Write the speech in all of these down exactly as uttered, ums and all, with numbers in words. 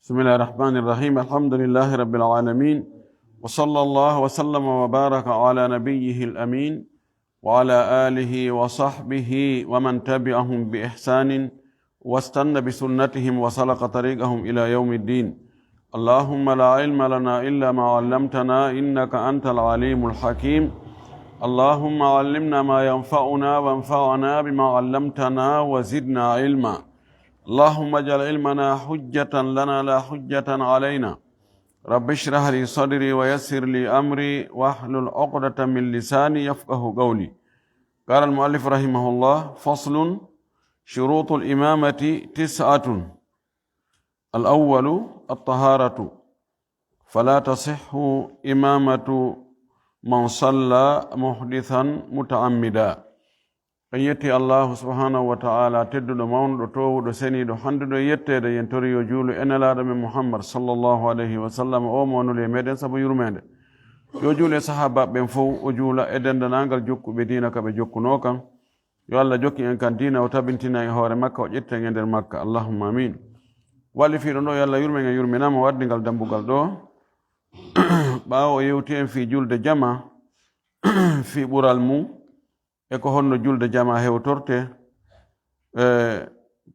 بسم الله الرحمن الرحيم. الحمد لله رب العالمين. وصلى الله وسلم وبارك على نبيه الأمين وعلى آله وصحبه ومن تبعهم بإحسان واستن بسنتهم وسلك طريقهم إلى يوم الدين. اللهم لا علم لنا إلا ما علمتنا إنك أنت العليم الحكيم. اللهم علمنا ما ينفعنا وانفعنا بما علمتنا وزدنا علما. اللهم اجعل علمنا حجة لنا لا حجة علينا. رب اشرح لي صدري ويسر لي أمري واحلل عقدة من لساني يفقه قولي. قال المؤلف رحمه الله: فصل: شروط الإمامة تسعة. الأول الطهارة، فلا تصح إمامة من صلى محدثا متعمدا. En yetti Allahu subhanahu wa ta'ala, tedduɗo, mawnuɗo, toowuɗo, seniiɗo, handuɗo e yetteede. Yen tori yo juulu e Nelaaɗo men Muhammad sallallahu alayhi wa sallam, o mo nuli e meɗen sabu yurmeende. Yo juulu e sahaabaaɓe ɓen fow, o juula e denndanangal jokkuɓe diina ka ɓe jokkunoo kan. Yo Allah jokki en kan diina, o tabintina en hoore makka, o ƴetta en e nder makka. Allahumma amin. Wallifiiɗo ɗo, yo Allah yurmen en, yurminama, o addi ngal dambugal ɗo. Ɓaawo o yewti en fii julde jama, fii ɓural mum, e ko honno julde jama hewtorte, e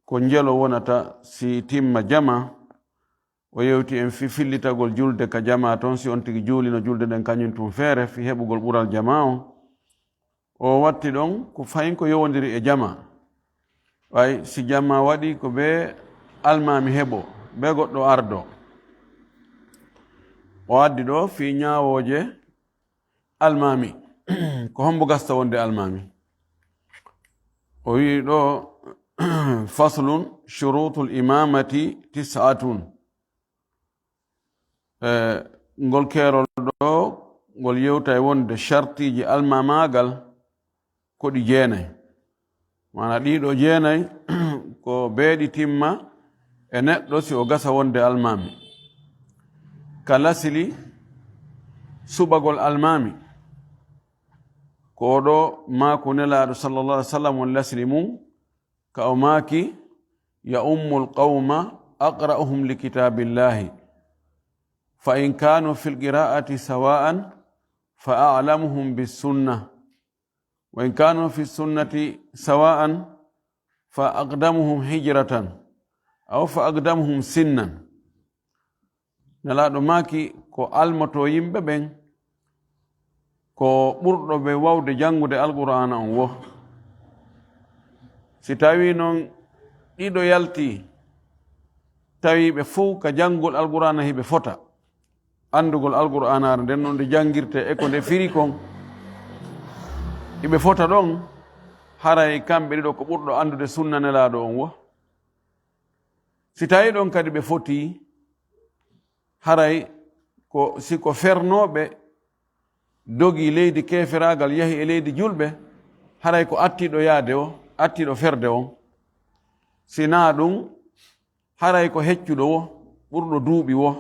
ko njelo wonata si timma jama. O yewti en fii fillitagol julde ka jama ton, si on tigi juulino julde nden kañum tun feere, fii heɓugol ɓural jama on. O watti ɗon ko fayin ko yowondiri e jama. Ɓay si jama waɗi ko bee almaami heɓo, bee goɗɗo ardo. O addi ɗo fii ñaawooje almaami. Ko hombo gasta wonde almaami? O wi'i ɗo, faslun, shurutul imamati tis'atun. E, ngol keerol ɗo, ngol yewtay wonde shartiiji almamaagal ko ɗi jeenay. Maana ɗiɗo jeenay ko beeɗi timma e neɗɗo si o gasa wonde almaami. Ka lasili suɓagol almaami, ko o ɗo maaku Nelaaɗo sallallahu alaihi wasallam woni lasili mum, ka o maaki: "Ya ummul qawma aqra'uhum li kitabillahi, fa in kanu fil qira'ati sawa'an fa a'lamuhum bis sunnah, wa in kanu fi sunnati sawa'an fa aqdamuhum hijratan aw fa aqdamuhum sinnan." Nelaaɗo maaki ko almoto yimɓe ɓen ko ɓurɗo ɓe wawde janngude Alqur'aana on wo. Si tawii non ɗiɗo yalti, tawii ɓe fow ka janngugol Alqur'aana hiɓe fota, anndugol Alqur'aanaare nden no nde janngirtee e ko nde firi kon, hiɓe fota ɗon, haray kamɓe ɗiɗo ko ɓurɗo anndude sunna Nelaaɗo on wo. Si tawii ɗon kadi ɓe fotii, haray ko, si ko fernooɓe dogii leydi keeferaagal, yahi e leydi julɓe, haray ko attiiɗo yaade o, attiiɗo ferde on. Si naa ɗum, haray ko heccuɗo wo, ɓurɗo duuɓi wo.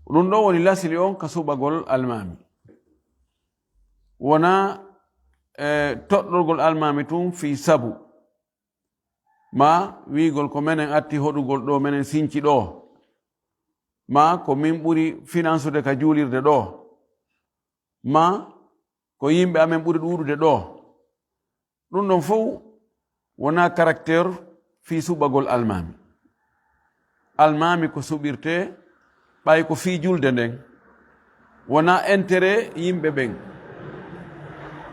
Ɗum ɗo woni lasli on ka suɓagol almaami. Wonaa, e, toɗɗorgol almaami tun fii sabu. Maa wi'ugol ko menen atti hoɗugol ɗo, menen sinci ɗo. Maa ko min ɓuri finansude ka juulirde ɗo. Maa ko yimɓe amen ɓuri ɗuuɗude ɗo. Ɗum ɗon fow wonaa caractère fii suɓagol almaami. Almaami ko suɓirtee ɓay ko fii julde nden. Wonaa intérêt yimɓe ɓen.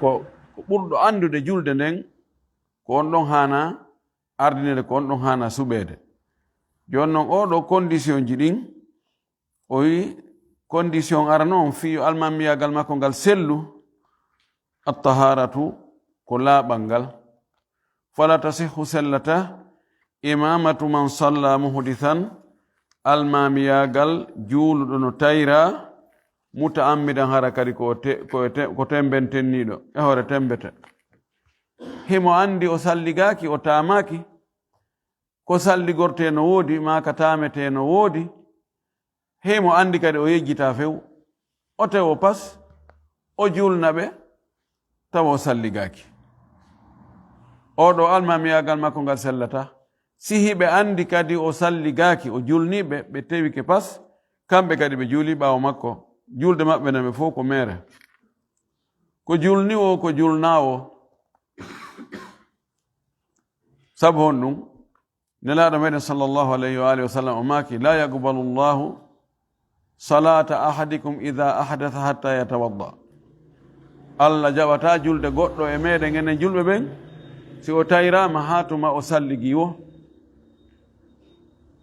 Ko, ko ɓurɗo anndude julde nden, ko on ɗon haana ardinede, ko on ɗon haana suɓeede. Jooni non, oo ɗoo condition ji ɗin, o wi'i, condition arano on fii yo almaamiyaagal makko ngal sellu, at-taharatu, ko laaɓal ngal. Fala tasihhu, sellata, imamatu man salla muhdisan, almaamiyaagal juuluɗo no tayra, muta'ammidan, hara kadi ko te-, ko te-, ko temmbentenniiɗo, e hoore temmbete. Himo anndi o salligaaki, o taamaaki, ko salligortee no woodi, maa ka taametee no woodi. Himo anndi kadi o yejjitaa few. O tewo pas, o juulna ɓe, tawa o salligaaki. Oo ɗoo almaamiyaagal makko ngal sellataa. Sihi ɓe anndi kadi o salligaaki, o julniiɓe, ɓe tewike pas, kamɓe kadi ɓe juuli ɓaawo makko. Julde maɓɓe na ɓe fof ko meere. Ko julni o, ko julnaawo. Sabu honɗum? Nelaaɗo meɗen sallallahu alayhi wa alihi wa sallam o maaki, "La yaqbalu Allahu salata ahadikum idha ahdatha hatta yatawadda." Allah jaɓata julde goɗɗo e meɗen enen julɓe ɓen, si o tayraama haa tuma o salligi wo.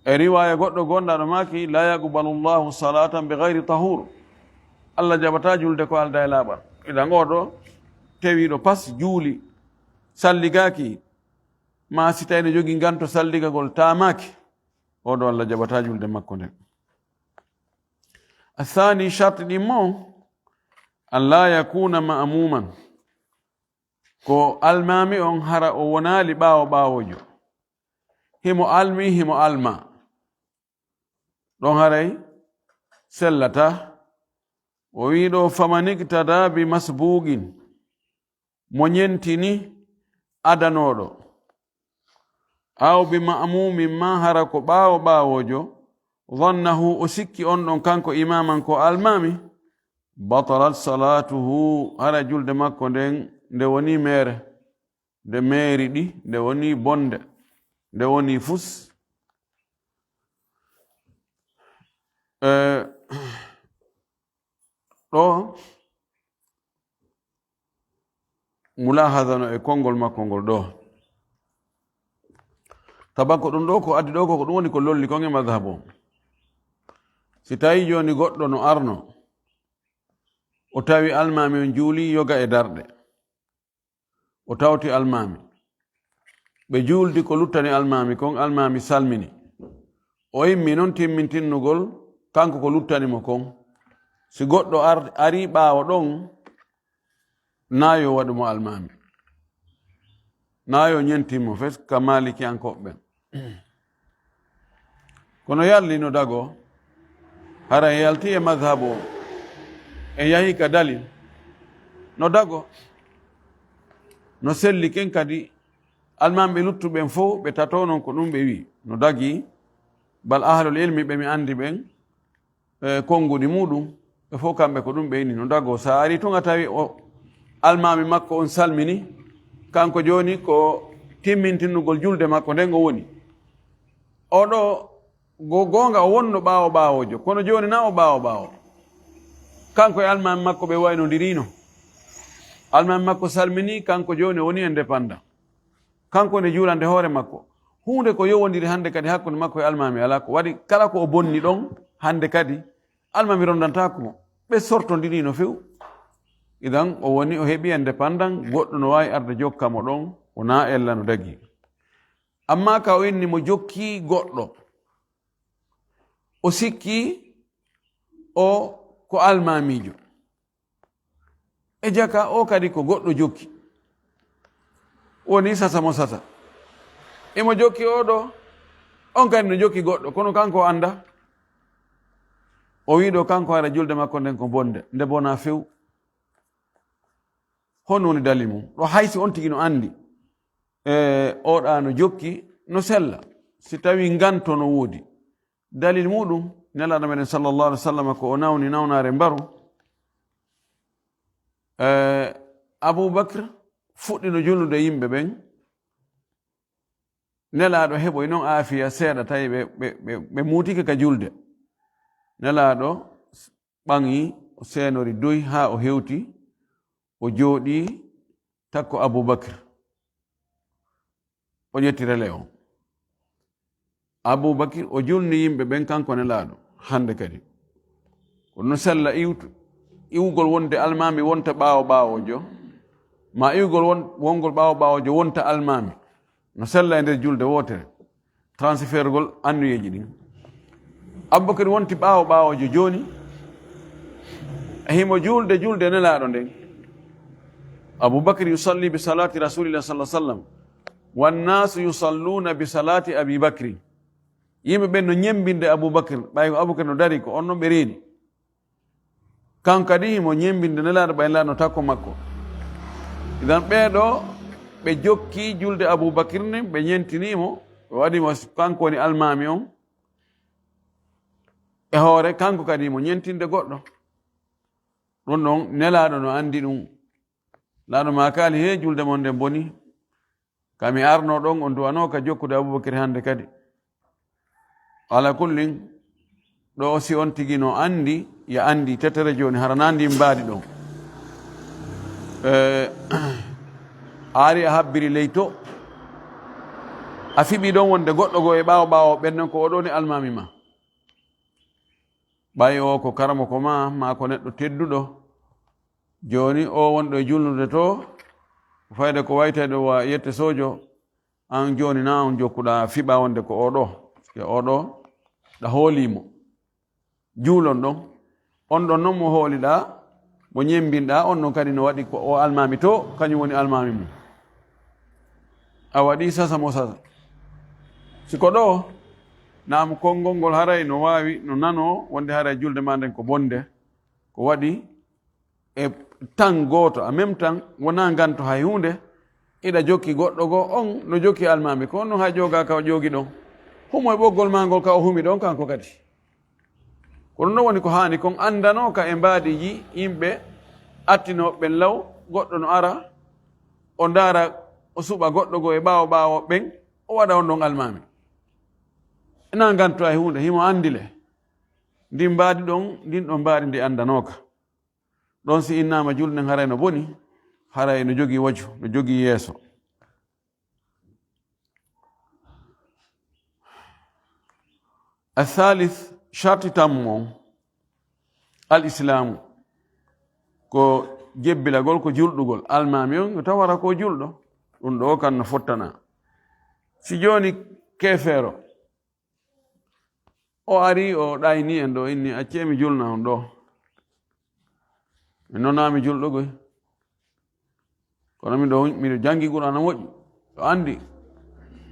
E riwaaya goɗɗo gonɗaɗo maaki, "La yaqbalu Allahu salatan bi ghayri tahur." Allah jaɓata julde ko alda e laaɓal. Idan oɗo tewiiɗo pas juuli, salligaaki, ma si tawi no jogii nganto salligagol taamaaki, oɗo Allah jaɓata julde makko nden. Athani, sharti ɗimmo, an la yakuna ma'muman. Ko almaami on hara o wonaali ɓaawo ɓaawojo. Himo almi, himo alma. Ɗon haray sellata. O wi'i ɗo, "Faman iqtada bi masbuqin." Mo ñentini adanooɗo. Aw bi ma'mumin ma hara ko ɓaawo ɓaawojo. Dhannahu, o sikki on ɗon kanko imaman ko almaami. Batalat salatuhu, hara julde makko nden nde woni meere. Nde meeri ɗi, nde woni bonde, nde woni fus. Eh, ɗo, mulahadano e konngol makko ngol ɗo. Tabanko ɗum ɗo ko addi ɗo ko, ko ɗum woni ko lolli kon e madhhabu. Si tawi jooni goɗɗo no arno, o tawi almaami on juuli yoga e darɗe. O tawti almaami. Ɓe juuldi ko luttani almaami kon, almaami salmini. O immi non timmintinnugol kanko ko luttani mo kon. Si goɗɗo ar-, arii ɓaawo ɗon, naa yo waɗu mo almaami. Naa yo ñentin mo fes ka Maalikiyankooɓe ɓen. Kono yalli no dago, hara en yalti e madhhabu o, en yahi ka dalil, no dago, no selli ken kadi, almaami ɓe luttuɓen fof ɓe tato non ko ɗum ɓe wi, no dagi, bal ahlul ilmi ɓe mi andi ɓen, e, konnguɗi muɗum, ɓe fof kamɓe ko ɗum ɓe inni no dago. Sa ari tun a tawi o almaami makko on salmini, kanko jooni ko timmintinnugol julde makko nden o woni. Oɗo go-, goonga o wonno ɓaawo ɓaawojo, kono jooni na o ɓaawo ɓaawo. Kanko e almaami makko ɓe waynodirino. Almaami makko salmini, kanko jooni o woni indépendant. Kanko ne juulande hoore makko. Huunde ko yowondiri hannde kadi hakkunde makko e almaami alaa ko waɗi. Kala ko o bonni ɗon hannde kadi, almaami rondantaako mo. Ɓe sortondirino few. Idan o woni o heɓi indépendant, goɗɗo no waawi arde jokka mo ɗon, wonaa ella no dagi. Amma ka o inni mo jokki goɗɗo, o sikki o ko almaamiijo. E jaka o kadi ko goɗɗo jokki. Woni sasa mo sasa. Imo jokki oɗo, on kadi no jokki goɗɗo, kono kanko o anda. O wi ɗo kanko hara julde makko nden ko bonde, nde bona few. Honno woni dalil mum? Ɗo hay si on tigi no andi, e, oɗa no jokki, no sella. Si tawi nganto no woodi. Dalil muɗum, Nelaaɗo meɗen sallallahu alaihi wasallam ko o nawni nawnaare mbaru. E, Abu Bakr fuɗɗino julnude yimɓe ɓen. Nelaaɗo heɓoy non aafiya seeɗa, tawi ɓe, ɓe, ɓe, ɓe muutike ka julde. Nelaaɗo ɓaŋi, o seenori doy haa o hewti, o jooɗi takko Abu Bakr. O ƴetti rele o. Abu Bakr, o julni yimɓe ɓen kanko Nelaaɗo, hannde kadi. Ko no sella iwtu-, iwgol wonde almaami wonta ɓaawo ɓaawojo, ma iwgol won-, wongol ɓaawo ɓaawojo wonta almaami. No sella e nder julde wootere, transfergol annuyeeji ɗin. Abubakar wonti ɓaawo ɓaawojo jooni, himo juulde julde Nelaaɗo nden. Abubakar yusalli bi salati Rasulillah sallallahu alaihi wasallam, wannaasu yusalluna bi salati Abi Bakri. Yimɓe ɓen no ñembinde Abubakar, ɓay ko Abubakar no dari, ko on non ɓe reeni. Kanko kadi himo ñembinde Nelaaɗo ɓay Nelaaɗo no takko makko. Idan ɓee ɗo ɓe jokki julde Abu Bakr nden, ɓe ñentini mo, O waɗi mo, kanko woni almaami on. E hoore, kanko kadi mo ñentinde goɗɗo. Ɗum ɗon, Nelaaɗo no anndi ɗum. Nelaaɗo maakaali, "He, julde mon nden boni. Ka mi arno ɗon, on duwanoo ka jokkude Abubakir hannde kadi." Ala kullin, ɗo si on tigi no anndi, ya anndi tetere jooni, hara na anndi mbaadi ɗon. Eh, a ari a habbiri ley to, a fiɓi ɗon wonde goɗɗo goo e ɓaawo ɓaawo ɓen non ko o ɗoni almaami ma. Ɓay o ko karamoko ma, maa ko neɗɗo tedduɗo. Jooni o wonɗo e julnude to, fayde ko waytayɗo wa yette sojo, an jooni na on jokkuɗa fiɓa wonde ko o ɗo, ke o ɗo, ɗa hoolimo. Juulon ɗon. On ɗon non mo hooliɗa, mo ñembinɗa, on ɗon kadi no waɗi ko o almaami to, kañum woni almaami mum. A waɗi sasa mo sasa. Si ko ɗo, naam konngol ngol haray no waawi, no nanoo wonde haray julde ma nden ko bonde. Ko waɗi e tan gooto, en même temps, wonaa nganto hay huunde, iɗa jokki goɗɗo goo, on no jokki almaami, ko on no hay ƴooga ka o ƴoogi ɗon. Humo e ɓoggol maa ngol ka o humi ɗon, kanko kadi. Ko ɗum ɗon woni ko haani kon anndanooka e mbaadiiji yimɓe attinooɓe ɓen law, goɗɗo no ara, o ndaara, o suɓa goɗɗo goo e ɓaawo ɓaawo ɓen, o waɗa on ɗon almaami. Ena nganto hay huunde, himo anndi le. Ndin mbaadi ɗon, ndin ɗon mbaadi ndi anndanooka. Ɗon si innaama julde nden haray no boni, haray no jogii waju, no jogii yeeso. Athalith, sharti tammu on, al islaamu, ko jebbilagol, ko julɗugol. Almaami on yo taw hara ko julɗo, ɗum ɗo kan no fottana. Si jooni keefeero, o ari, o ɗayni en ɗo, inni, "Accee mi julna on ɗo. Mi nonaami julɗo goy. Kono miɗo, miɗo janngi Qur'aana moƴƴi. Miɗo anndi.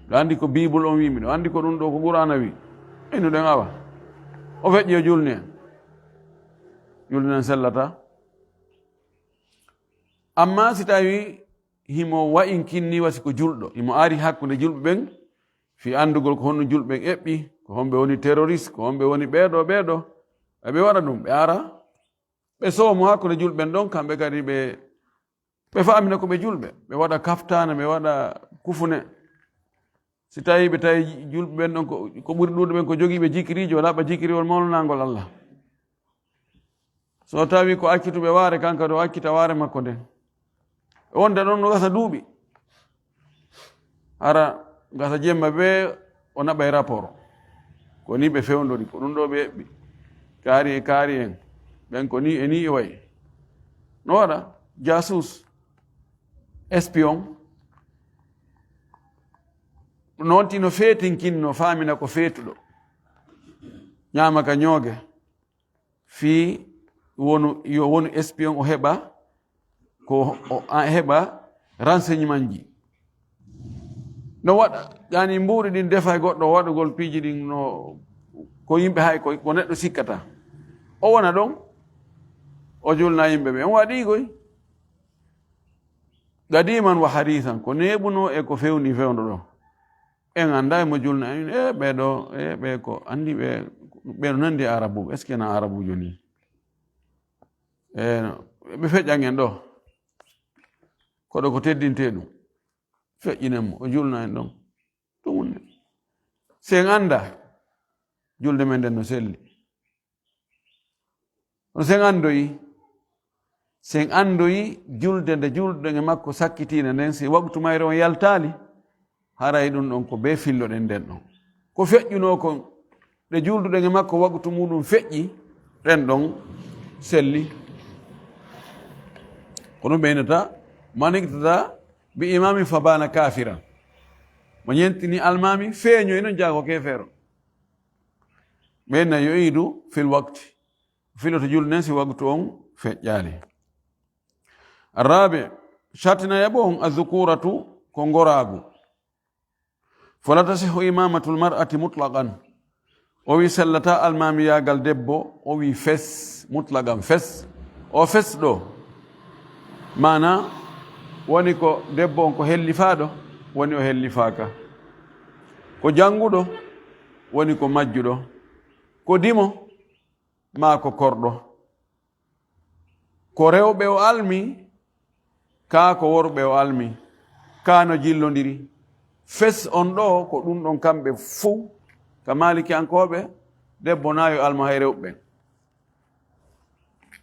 Miɗo anndi ko Biibul on wi, miɗo anndi ko ɗum ɗo ko Qur'aana wi." Innuɗen awa. O feƴƴi o julni en. Julde nden sellataa. Amma si tawi himo wa'inkinni wasi ko julɗo, himo ari hakkunde julɓe ɓen, fii anndugol ko honno julɓe ɓen eɓɓi, ko honɓe woni terroriste, ko honɓe woni ɓeeɗo, ɓeeɗo, e ɓe waɗa ɗum, ɓe ara, ɓe soomo hakkunde julɓe ɓen ɗon, kamɓe kadi ɓe, ɓe faamina ko ɓe julɓe, ɓe waɗa kaftaana, ɓe waɗa kufune. Si tawi ɓe tawi julɓe ɓen ɗon ko, ko ɓuri ɗuuɗuɓe ɓen ko jogiiɓe jikiriiji, o laɓa jikiriwol mawnanangol Allah. So tawi ko accituɓe waare, kanka ɗo accita waare makko nden. Wonde ɗon no gasa duuɓi. Hara gasa jemma ɓe o naɓay rapport. Ko ni ɓe fewndori, ko ɗum ɗo ɓe eɓɓi. Kaari e kaari en. Ɓen ko ni e ni e wayi. No waɗa? Jasus, espion. Noon tino feetinkinno, faamina ko feetuɗo. Ñaama ka ñooge. Fii wonu, yo wonu espion, o heɓa ko, o a-, heɓa renseignement ji. No waɗa, yani mbuuɗi ɗin defa e goɗɗo waɗugol piiji ɗin no ko yimɓe hay ko, ko neɗɗo sikkata. O wona ɗon, o julna yimɓe ɓe. On waɗi koy. Qadiman wa hadisan, ko neeɓuno e ko fewndi fewndo ɗo. En annda e mo julna en, e ɓee ɗo, e ɓe ko anndi ɓe, ɓe no nandi e Arabu, est-ce que na Arabujo ni? E, ɓe feƴƴan en ɗo. Koɗo ko teddinte ɗum. Feƴƴinen mo, o julna en ɗon. Ɗum woni. Si en annda, julde men nden no selli. Kono sen anndoyi, sen anndoyi julde nde julduɗen e makko sakkitiinde nden, si waqtu mayre on yaltaali, haray ɗum ɗon ko bee filloɗen nden ɗon. Ko feƴƴunoo kon, ɗe julduɗen e makko waqtu muuɗum feƴƴi, ɗen ɗon selli. Ko ɗum ɓe innata, "Man iqtada bi imamin fa baana kaafiran." Mo ñentini almaami, feeñoyi non jaago keefeero. Ɓe inna yu'iidu fil waqti. Filoto julde nden si waqtu on feƴƴaali. Arraabi, sharti nayaɓo on, azzukuuratu, ko ngoraagu. Fala tasihhu imaamatul mar'ati mutlaqan. O wi sellataa almaamiyaagal debbo, o wi fes, mutlaqan fes. O fes ɗo. Maana woni ko debbo on ko hellifaaɗo, woni o hellifaaka. Ko jannguɗo woni ko majjuɗo, ko dimo maa ko korɗo. Ko rewɓe o almi, kaa ko worɓe o almi, kaa no jillondiri. Fes on ɗoo, ko ɗum ɗon kamɓe fuu, ka Maalikiyankooɓe, debbo na yo almo hay rewɓe ɓen.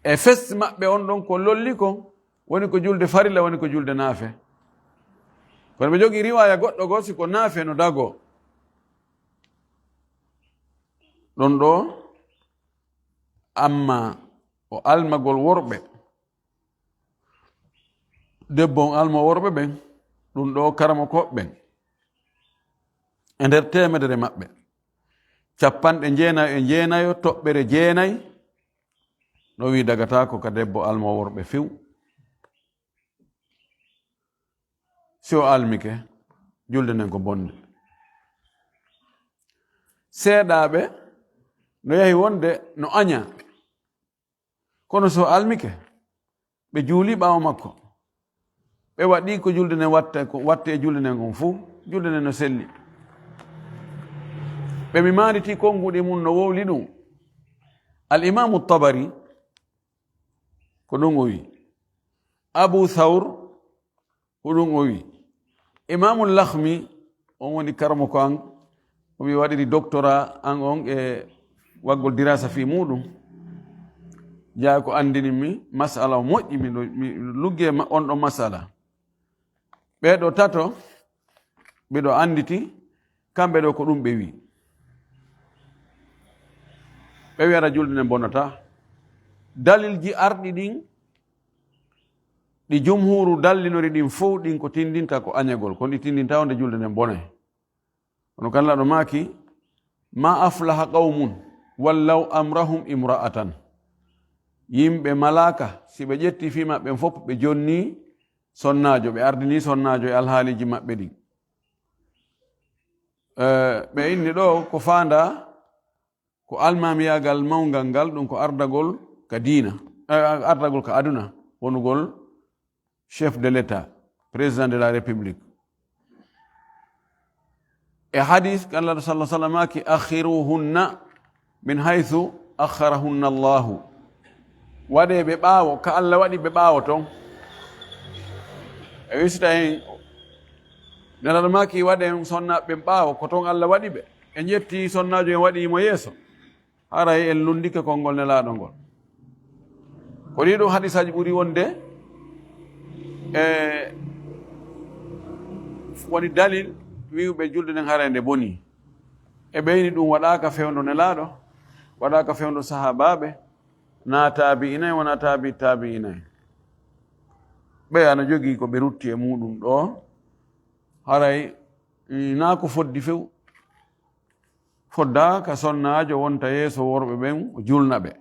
E fes maɓɓe on ɗon ko lolli kon, woni ko julde farilla, woni ko julde naafe. Kono ɓe jogii riwaaya goɗɗo goo, si ko naafe no dagoo. Ɗon ɗoo, amma o almagol worɓe, debbo on almo worɓe ɓen, ɗum ɗoo karamokooɓe ɓen, e nder teemedere maɓɓe, capanɗe jeenayo e jeenayo, toɓɓere jeenay, no wi'i dagataako ka debbo almo worɓe few. Si o almike, julde nden ko bonde. Seeɗaaɓe no yahi wonde no aña, kono si o almike, ɓe juuli ɓaawo makko, ɓe waɗi ko julde nden watta, ko watte e julde nden kon fuu, julde nden no selli. Ɓe mi maanditi konnguɗi mun no wowli ɗum. Al Imaamu Tabari, ko ɗum o wi. Abu Thawr, ko ɗum o wi. Imaamu Lakhmi, on woni karamoko an, o mi waɗiri doctorat an on e waggol dirasa fii muɗum. Jeyaa ko anndini mi masala o moƴƴi, mi, mi luggi e ma-, on ɗon masala. Ɓee ɗoo tato, mbiɗo annditi, kamɓe ɗoo ko ɗum ɓe wi. Ɓe wi hara julde nden bonata. Dalilji arɗi ɗin, ɗi jumhuuru dallinori ɗin fow, ɗin ko tindinta ko añagol, kono ɗi tindinta wonde julde nden bonay. Kono kan laɗo maaki, "Ma aflaha qawmun wallaw amrahum imra'atan." Yimɓe malaaka, si ɓe ƴetti fii maɓɓe fof, ɓe jonni sonnaajo, ɓe ardini sonnaajo e alhaaliji maɓɓe ɗin. Eh, ɓe inni ɗoo ko faandaa ko almaamiyaagal mawngal ngal, ɗum ko ardagol ka diina, eh, ardagol ka aduna, wonugol chef de l'État, président de la République. E hadis, kan Nulaaɗo sallallahu alaihi wasallam ki, "Akhiruhunna min haythu akharahunna Allahu." Waɗee ɓe ɓaawo, ka Allah waɗi ɓe ɓaawo ton. E wisita hen, Nulaaɗo maaki, "Waɗee sonnaaɓe ɓen ɓaawo, ko ton Allah waɗi ɓe." En ƴetti sonnaajo en waɗi mo yeeso. Haray en lunndike konngol Nelaaɗo ngol. Ko ɗii ɗoo hadisaaji ɓuri wonde e woni dalil wi'uɓe julde nden haray nde bonii. E ɓe ini ɗum waɗaaka fewndo Nelaaɗo, waɗaaka fewndo sahaabaaɓe, naa taabi'inay, wonaa taabi taabi'inay. Ɓe ana jogii ko ɓe rutti e muuɗum ɗoo, haray, mm, naa ko foddi few. Foddaa ka sonnaajo wonta yeeso worɓe ɓen, o julna ɓe.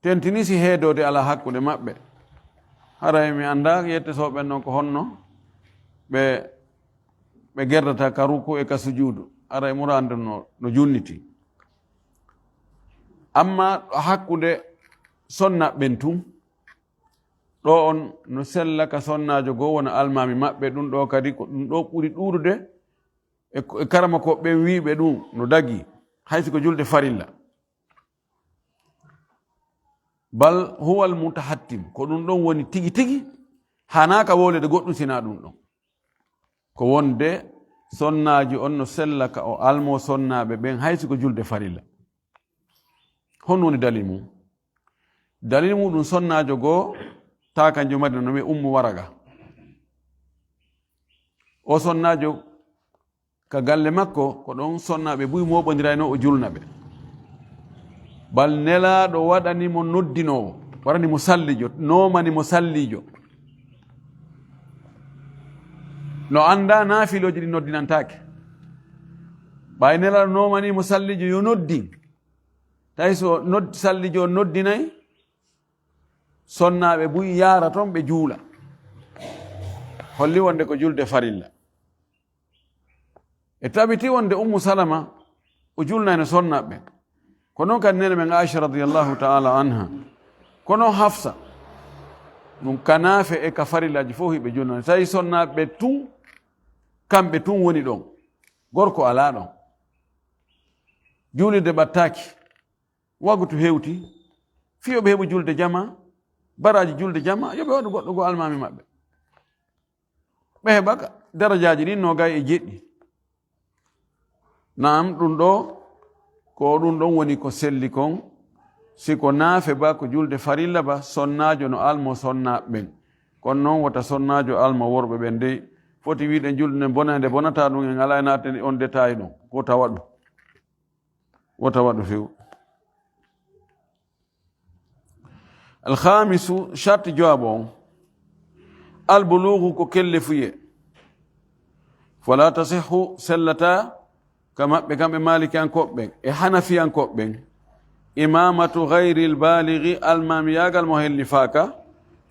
Tentini si heedoode alaa hakkunde maɓɓe. Haray mi anndaa yettotooɓe ɓen non ko honno ɓe, ɓe gerdata ka ruku e ka sujuudu. Haray murande no, no junniti. Amma hakkunde sonnaaɓe ɓen tun, ɗoo on no sella ka sonnaajo goo wona almaami maɓɓe, ɗum ɗoo kadi ko ɗum ɗoo ɓuri ɗuuɗude e ko, e karamokooɓe ɓen wi'uɓe ɗum no dagii, hay si ko julde farilla. Bal huwal mutahattim, ko ɗum ɗon woni tigi tigi, hanaa ka wowleede goɗɗum sinaa ɗum ɗon. Ko wonde sonnaajo on no sella ka o almoo sonnaaɓe ɓen, hay si ko julde farilla. Honno woni dalil mum? Dalil muɗum, sonnaajo goo, taa kanjo Madina, no wi'ee Ummu Waraqa. O sonnaajo, ka galle makko, ko ɗon sonnaaɓe buy mooɓondirayno, o julna ɓe. Bal Nelaaɗo waɗani mo noddinoowo, waɗani mo sallijo, noomani mo sallijo. No anndaa naafilooji ɗi noddinantaake. Ɓay Nelaaɗo noomani mo sallijo yo noddin. Tawi so nod-, sallijo on noddinay, sonnaaɓe buy yaara ton ɓe juula. Holli wonde ko julde farilla. E tabiti wonde Ummu Salama o julnayno sonnaaɓe ɓen. Ko non kadi neene men Aisha radiyallahu ta'ala anha. Kono Hafsa, ɗum ka naafe e ka farillaaji fof hiɓe julnayno. Tawi sonnaaɓe tun, kamɓe tun woni ɗon. Gorko alaa ɗon. Juulirde ɓattaaki. Waktu hewti. Fii yo ɓe heɓu julde jama, baraaji julde jama, yo ɓe waɗu goɗɗo goo almaami maɓɓe. Ɓe heɓa ka darajaaji ɗin noogay e jeɗɗi. Naam, ɗum ɗoo, ko ɗum ɗon woni ko selli kon. Si ko naafe ba, ko julde farilla ba, sonnaajo no almo sonnaaɓe ɓen. Kono noon, wota sonnaajo almo worɓe ɓen dey. Foti wiide julde nden bonande bonata ɗum, en alaa e naatde on détail ɗum. Wota waɗu. Wota waɗu few. Alkhamisu, sharti jowaɓo on. Albulugu ko kellefuye. Fala tasihhu, sellata, ka maɓɓe kamɓe Maalikiyankooɓe ɓen e Hanafiyankooɓe ɓen. Imamatu ghayril baligi, almaamiyaagal mo hellifaaka,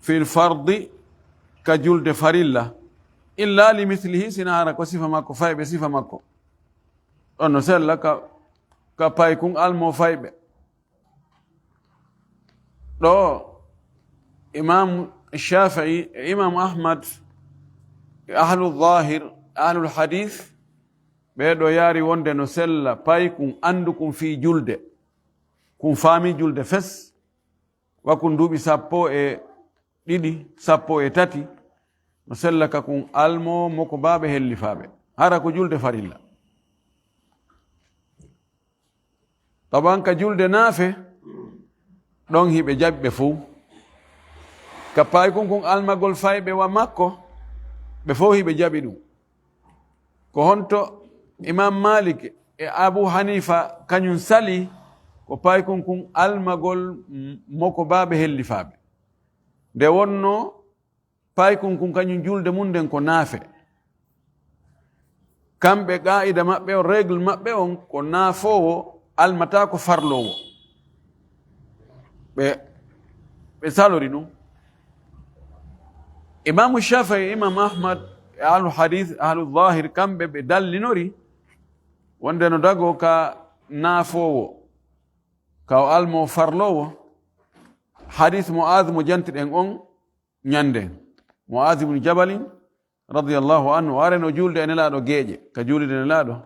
fil fardi, ka julde farilla. Illa li mislihi, sina hara ko sifa makko, fayɓe sifa makko. Ɗon no sella ka, ka paykun almo fayɓe. Ɗo Imam Shafi'i e Imam Ahmad e ahlu zahir, ahlul hadith, ɓee ɗo yaari wonde no sella paykun andukun fii julde. Kun faami julde fes, wa kun duuɓi sappo e ɗiɗi, sappo e tati, no sella ka kun almo mokobaaɓe hellifaaɓe. Hara ko julde farilla. Taban ka julde naafe, ɗon hiɓe jaɓi ɓe fow. Ka paykun kun almagol fayɓe wa makko, ɓe fow hiɓe jaɓi ɗum. Ko honto Imam Malik e Abu Hanifa kañum sali ko paykun kun almagol m-, mokobaaɓe hellifaaɓe? Nde wonno paykun kun kañum julde mum nden ko naafe. Kamɓe qaa'ida maɓɓe on, règle maɓɓe on, ko naafoowo almataa ko farloowo. Ɓe, ɓe salori ɗum. Imaamu Shafi'i, Imam Ahmad, e ahlu hadith, ahlu zahir, kamɓe ɓe dallinori wonde no dagoo ka naafoowo, ka o almoo farloowo. Hadith Mu'adh mo jantiɗen on, ñande, Mu'adh ibn Jabalin, radiyallahu anhu, o areno julde e Nelaaɗo geeƴe, ka juulirde Nelaaɗo.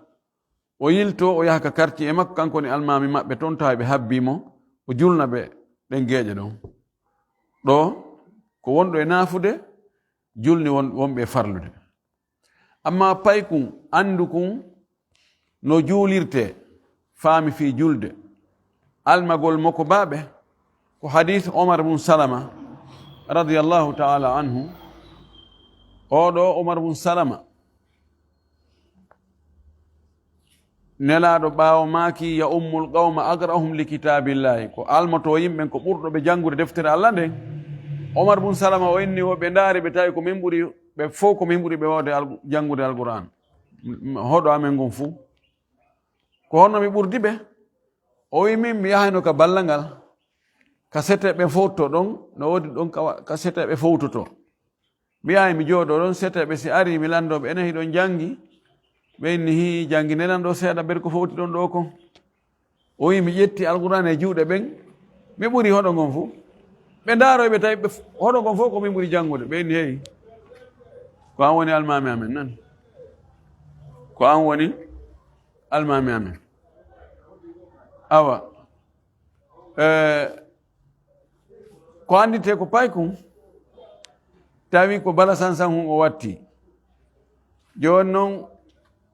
O yilto, o yaha ka quartier e makko, kanko woni almaami maɓɓe ton, tawi ɓe habbii mo, o julna ɓe ɗen geeƴe ɗon. Ɗo, ko wonɗo e naafude, julni won-, wonɓe e farlude. Amma paykun, anndukun no juulirtee, faami fii julde, almagol mokobaaɓe, ko hadith Omar bun Salama, radiyallahu ta'ala anhu. Oo ɗoo Omar bun Salama, Nelaaɗo ɓaawo maaki, "Ya ummul qawma aqra'uhum li kitaabillahi," ko almoto yimɓe ɓen ko ɓurɗo ɓe janngude deftere Allah nden. Omar bun Salama o inni wo ɓe ndaari ɓe tawi ko min ɓuri ɓe fow, ko min ɓuri ɓe wawde al-, janngude Alqur'an. M-, m-, hoɗo amen ngon fuu. Ko honno mi ɓurdi ɓe? O wi, "Min mi yahayno ka ballal ngal, ka seteɓe fowto ɗon, no woodi ɗon ka wa-, ka seteɓe fowtoto." Mi yahay mi jooɗo ɗon, seteɓe si ari, mi lanndo ɓe, "Enen hiɗon janngi?" Ɓe inni, "Hii, janngi nelan ɗo seeɗa, ɓen ko fowti ɗon ɗo kon." O wi, "Mi ƴetti Alqur'aana e juuɗe ɓen, mi ɓuri hoɗo ngon fuu." Ɓe ndaaro ɓe tawi ɓe f-, hoɗo ngon fow ko min ɓuri janngude. Ɓe inni, "Heyi, ko an woni almaami amen nan. Ko an woni almaami amen." Awa. Eh, ko annditee ko paykun, tawi ko bala sansan hun o watti. Jooni non,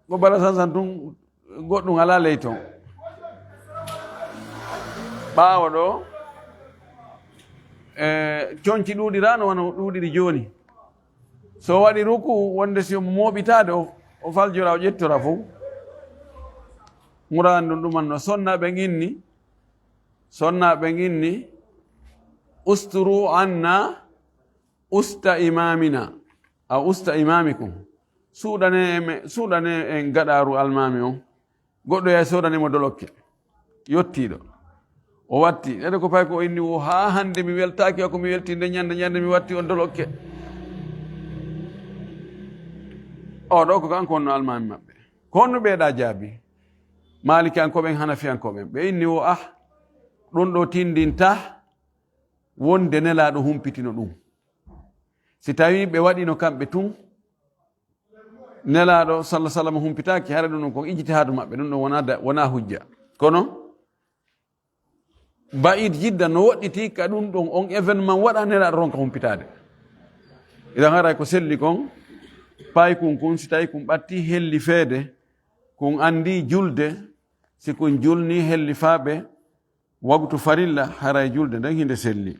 ko bala sansan tun, goɗɗum alaa ley ton. Ɓaawo ɗo, eh, conci ɗuuɗiraano wano ɗuuɗiri jooni. So o waɗi ruku, wonde si omo mooɓitaade, o, o faljora, o ƴettora fow. Ŋuraani ɗum ɗuman no sonna ɓen inni, sonna ɓen inni, "Usturu anna usta imamina, a usta imamikum." Suuɗane en, suuɗane en gaɗaaru almaami on. Goɗɗo yahi soodani mo dolokke. Yottiiɗo. O watti. Ede ko paykun o inni wo, "Haa hannde mi weltaaki, ko mi welti nde ñande, ñande mi watti on dolokke." O ɗo ko kanko wonno almaami maɓɓe. Ko honno ɓeeɗa jaabi? Maalikiyankooɓe en, Hanafiyankooɓe en. Ɓe inni wo, "Ah, ɗum ɗo tindinta wonde Nelaaɗo humpitino ɗum. Si tawii ɓe waɗino kamɓe tun, Nelaaɗo sallallahu alaihi wasallam humpitaaki, hara ɗum ɗon kon ijtihaadu maɓɓe, ɗum ɗon wonaa da-, wonaa hujja. Kono Ba'id Jidda no woɗɗiti ka ɗum ɗon, on événement waɗa, Nelaaɗo ronka humpitaade. Idan haray ko selli kon, paykun kun, si tawi kun ɓatti helli feede, kun anndi julde, si kun julni helli faaɓe wagtu farilla, haray julde nden hinde selli.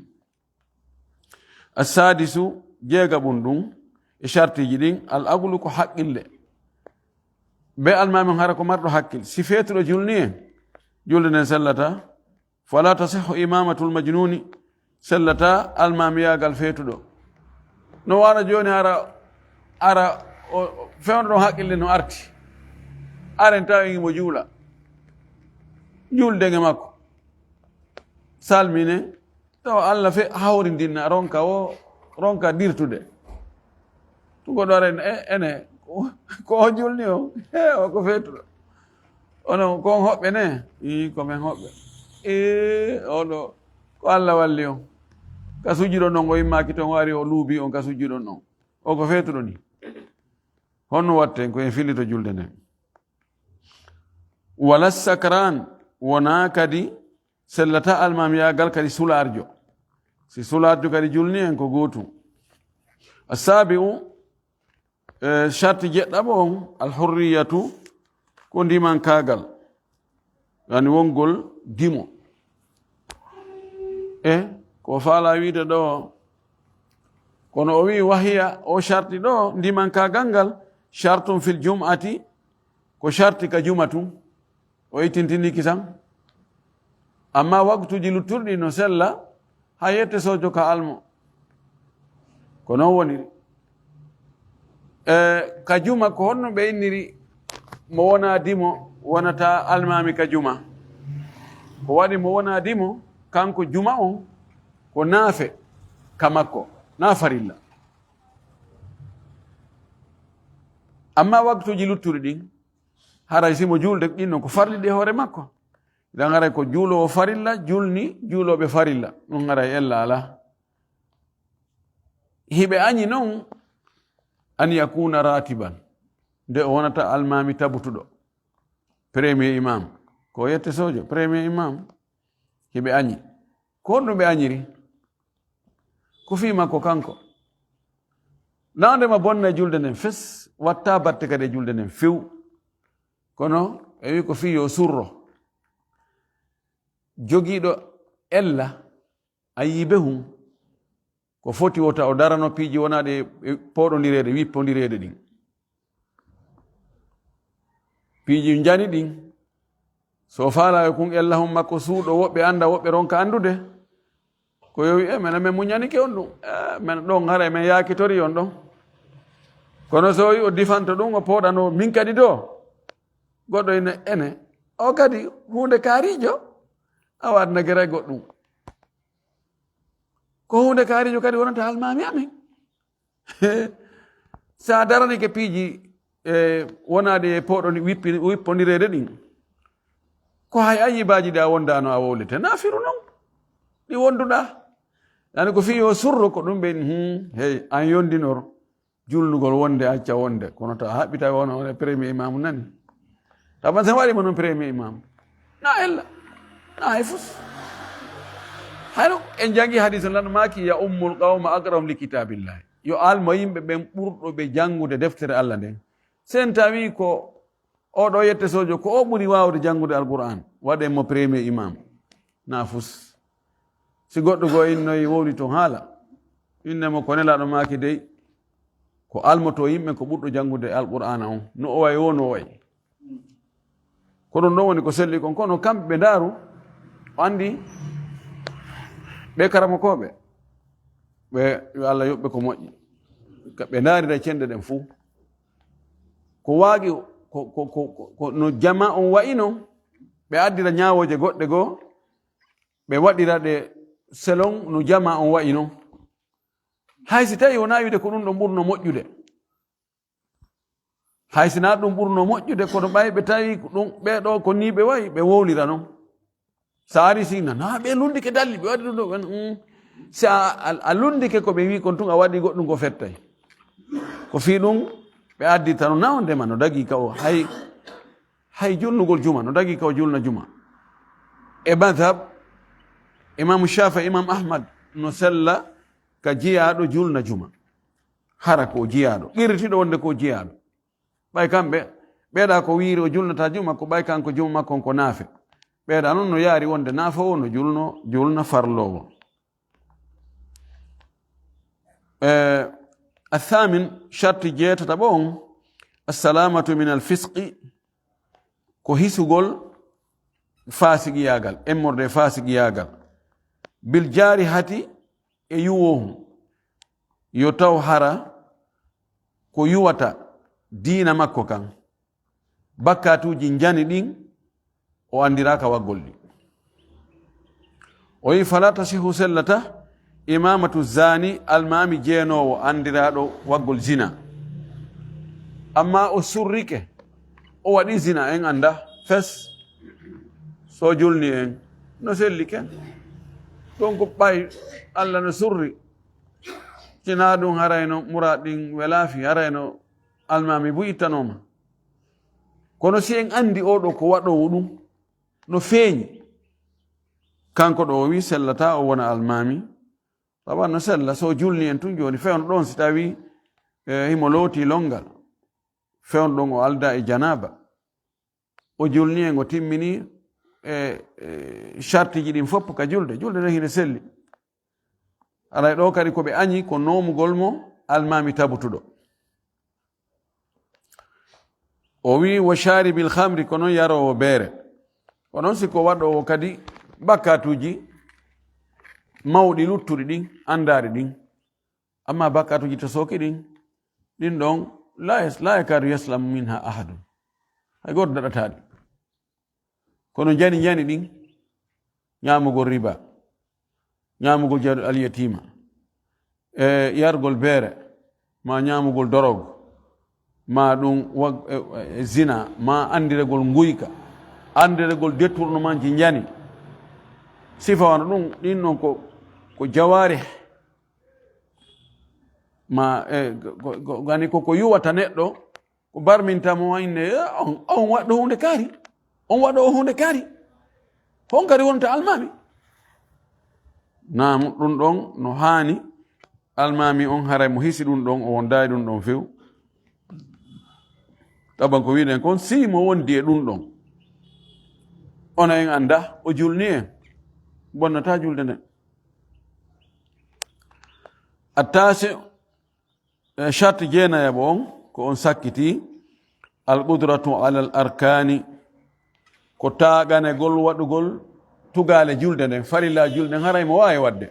Assadisu, jeegaɓun ɗum, e shartiiji ɗin, al aqlu ko haqqille. Be almaami on hara ko marɗo haqqil. Si feetuɗo julni en, julde nden sellata. Fala tasihhu imamatul majnuni, sellata almaamiyaagal feetuɗo. No wano jooni hara, hara o, o, fewndo ɗon haqqille no arti. Haren tawi mo juula. Julde nge makko. Salmine, tawa Allah fe hawrindinna, ronka o, ronka dirtude. Tugo ɗo ren, e, ene, ko, ko o julni o, he, o ko feetuɗo. Ono, ko on hoɓɓe ne? Ii, ko men hoɓɓe. Ee, oɗo, ko Allah walli on. Ka sujjuɗon ɗon, o immaaki ton, o ari, o luubi on ka sujjuɗon ɗon. O ko feetuɗo ni. Honno watten ko en fillito julde nden? Wala sakran, wonaa kadi sellata almaamiyaagal kadi sulaarjo. Si sulaarjo kadi julni en ko gootum. Asabi'u, e, sharti jeɗɗaɓo on, alhurriyatu, ko ndimankaagal. Yani wongol dimo. E, ko faala wiide ɗo, kono o wi'i wahiya, o sharti ɗo, ndimankaagal ngal, shartun fil jum'ati, ko sharti ka juma tun. O ittintini kisan. Amma waktuuji luttuɗi no sella, haa yette sojo ka almo. Ko non woniri. E, ka juma ko honno ɓe inniri mo wonaa dimo, wonata almaami ka juma? Ko waɗi mo wonaa dimo, kanko juma on, ko naafe ka makko, naa farilla. Amma waktuuji luttuɗi ɗin, haray si mo juulde ɗin non ko farliɗi e hoore makko. Idan haray ko juuloowo farilla, julni juulooɓe farilla. Ɗum haray ella alaa. Hiɓe añi non an yakuna ratiban. Nde o wonata almaami tabutuɗo. Premier imam. Ko yette sojo, premier imam. Hiɓe añi. Ko honɗum ɓe añiri? Ko fii makko kanko. Nawde ma bonna e julde nden fes, watta batte kadi e julde nden few. Kono ɓe wi ko fii yo surro. Jogiiɗo ella, a yii behum, ko foti wota o darano piiji wonaaɗi e pooɗondireede, wippondireede ɗin. Piiji njani ɗin, so faalaa e kun ella hon makko suuɗo, woɓɓe annda, woɓɓe ronka anndude. Ko yo wi, e, men, men muñanike on ɗum. E, men ɗon haray men yaakitori on ɗon. Kono so o wi o difanto ɗum, o pooɗano min kadi do. Goɗɗo ina ene. O kadi huunde kaarijo, a waɗna geray goɗɗum. Ko huunde kaarijo kadi wonata almaami amen. Sa daranike piiji, e, wonaaɗi e pooɗo ni wippi-, wippondireede ɗin, ko hay ayyibaaji ɗi a wondaano a wowlete, na firu non ɗi wonduɗaa. Yani ko fii yo surro ko ɗum ɓe, hmm, hey, an yondinor julnugol wonde acca wonde, kono ta haɓɓita wona wona premier imam nani. Taban sen waɗi mo non premier imam. Na ella. Na hay fus. Hayno en jangi hadis lan maaki ya ummul qawma aqrahum li kitabillahi. Yo almo yimɓe ɓen ɓurɗo ɓe janngude deftere Allah nden. Sen tawi ko oɗo yette sojo, ko o ɓuri waawde janngude Alqur'an, waɗen mo premier imam. Na fus. Si goɗɗo goo innoyi wowli ton haala, inne mo ko Nelaaɗo maaki dey, ko almoto yimɓe ko ɓurɗo janngude Alqur'aana on. No o way o, no o way. Ko ɗum ɗon woni ko selli kon, kono kamɓe ɓe ndaaru, o anndi ɓe karamokooɓe, ɓe, yo Allah yoɓɓe ko moƴƴi. Ka ɓe ndaarira cende ɗen fuu. Ko waagi, ko, ko, ko, ko, ko no jama on wayi non, ɓe addira ñaawooje goɗɗe goo, ɓe waɗira ɗe selon no jama on wayi non. Hay si tawi wonaa wiide ko ɗum ɗon ɓurno moƴƴude. Hay si naa ɗum ɓurno moƴƴude, kono ɓay ɓe tawi ko ɗum, ɓee ɗoo ko nii ɓe wayi, ɓe wowlira non. So a ari si na, na ɓe lunndike dalli, ɓe waɗi ɗum ɗo, ɓen, mm. Si a, a, a lunndike ko ɓe wii kon tun, a waɗi goɗɗum ko fettay. Ko fii ɗum, Ɓe addirta no nawde ma no dagi ka o hay, hay julnugol juma, no dagi ka o julna juma. E madhab, Imam Shafi, Imam Ahmad, no sella ka jiyaaɗo julna juma. Hara ko o jiyaaɗo, qirritiiɗo wonde ko o jiyaaɗo. Ɓay kamɓe, ɓeeɗa ko wiiri o julnata juma, ko ɓay kanko juma makko on ko naafe. Ɓeeɗa non no yaari wonde naafoowo no julno, julna farloowo. Eh, athamin, sharti jeetataɓo on, assalamatu min alfisqi, ko hisugol faasiqiyaagal, emmorde e faasiqiyaagal. Bil jarihati, e yuwoohu, yo taw hara ko yuwata diina makko kan. Bakkatuuji njani ɗin, o anndiraaka waggol ɗi. O wi, fala tasihu sellata imamatu zani, almaami jeenoowo anndiraaɗo waggol zina. Amma o surrike, o waɗi zina, en annda fes. So julni en, no selli ken. Ɗon ko ɓay Allah no surri. Sinaa ɗum harayno muraad ɗin welaafi, harayno almaami bu ittanooma. Kono si en anndi oo ɗoo ko waɗoowo ɗum, no feeñi. Kanko ɗoo o wi sellataa o wona almaami. Tawa no sella, so julni en tun jooni, fewndo ɗon si tawi, eh, himo looti longal. Fewndo ɗon o alda e janaaba. O julni en, o timmini e, e shartiji ɗin fof ka julde. Julde nden hino selli. Aray ɗoo kadi ko ɓe añi ko noomugol mo almaami tabutuɗo. O wi, wa sharibil khamri, ko non yaroowo beere. Ko non si ko waɗoowo kadi bakkatuuji mawɗi luttuɗi ɗin, andaari ɗin. Amma bakkatuuji to sooki ɗin, ɗin ɗon, la yas-, la yakadu yaslamu minha ahadun. Hay gooto daɗataa ɗi. Kono njani njani ɗin, ñaamugol riba, ñaamugol jawdi alyatima, e yargol beere, ma ñaamugol dorog, ma ɗum wag-, e, e zina, ma anndiregol nguyka, anndiregol détournement ji njani. Sifa wano ɗum, ɗin ɗon ko, ko jawaarih, ma, e, ko, ko, gani ko, ko yuwata neɗɗo, ko barminta mo inne, "Eh, on, on waɗɗo huunde kaari. On waɗɗo o huunde kaari. Ko on kadi wonta almaami." Naamu, ɗum ɗon no haani almaami on, haray mo hisi ɗum ɗon, o wondaay ɗum ɗon few. Taban ko wiɗen kon, si mo wondi e ɗum ɗon, ona en annda, o julni en, bonnata julde nden. Attaasi, E, sharti jeenayaɓo on, ko on sakkiti, al qudratu ala al arkani, ko taaganegol waɗugol tugaale julde nden, farilla julde nden, haray mo waawi waɗde.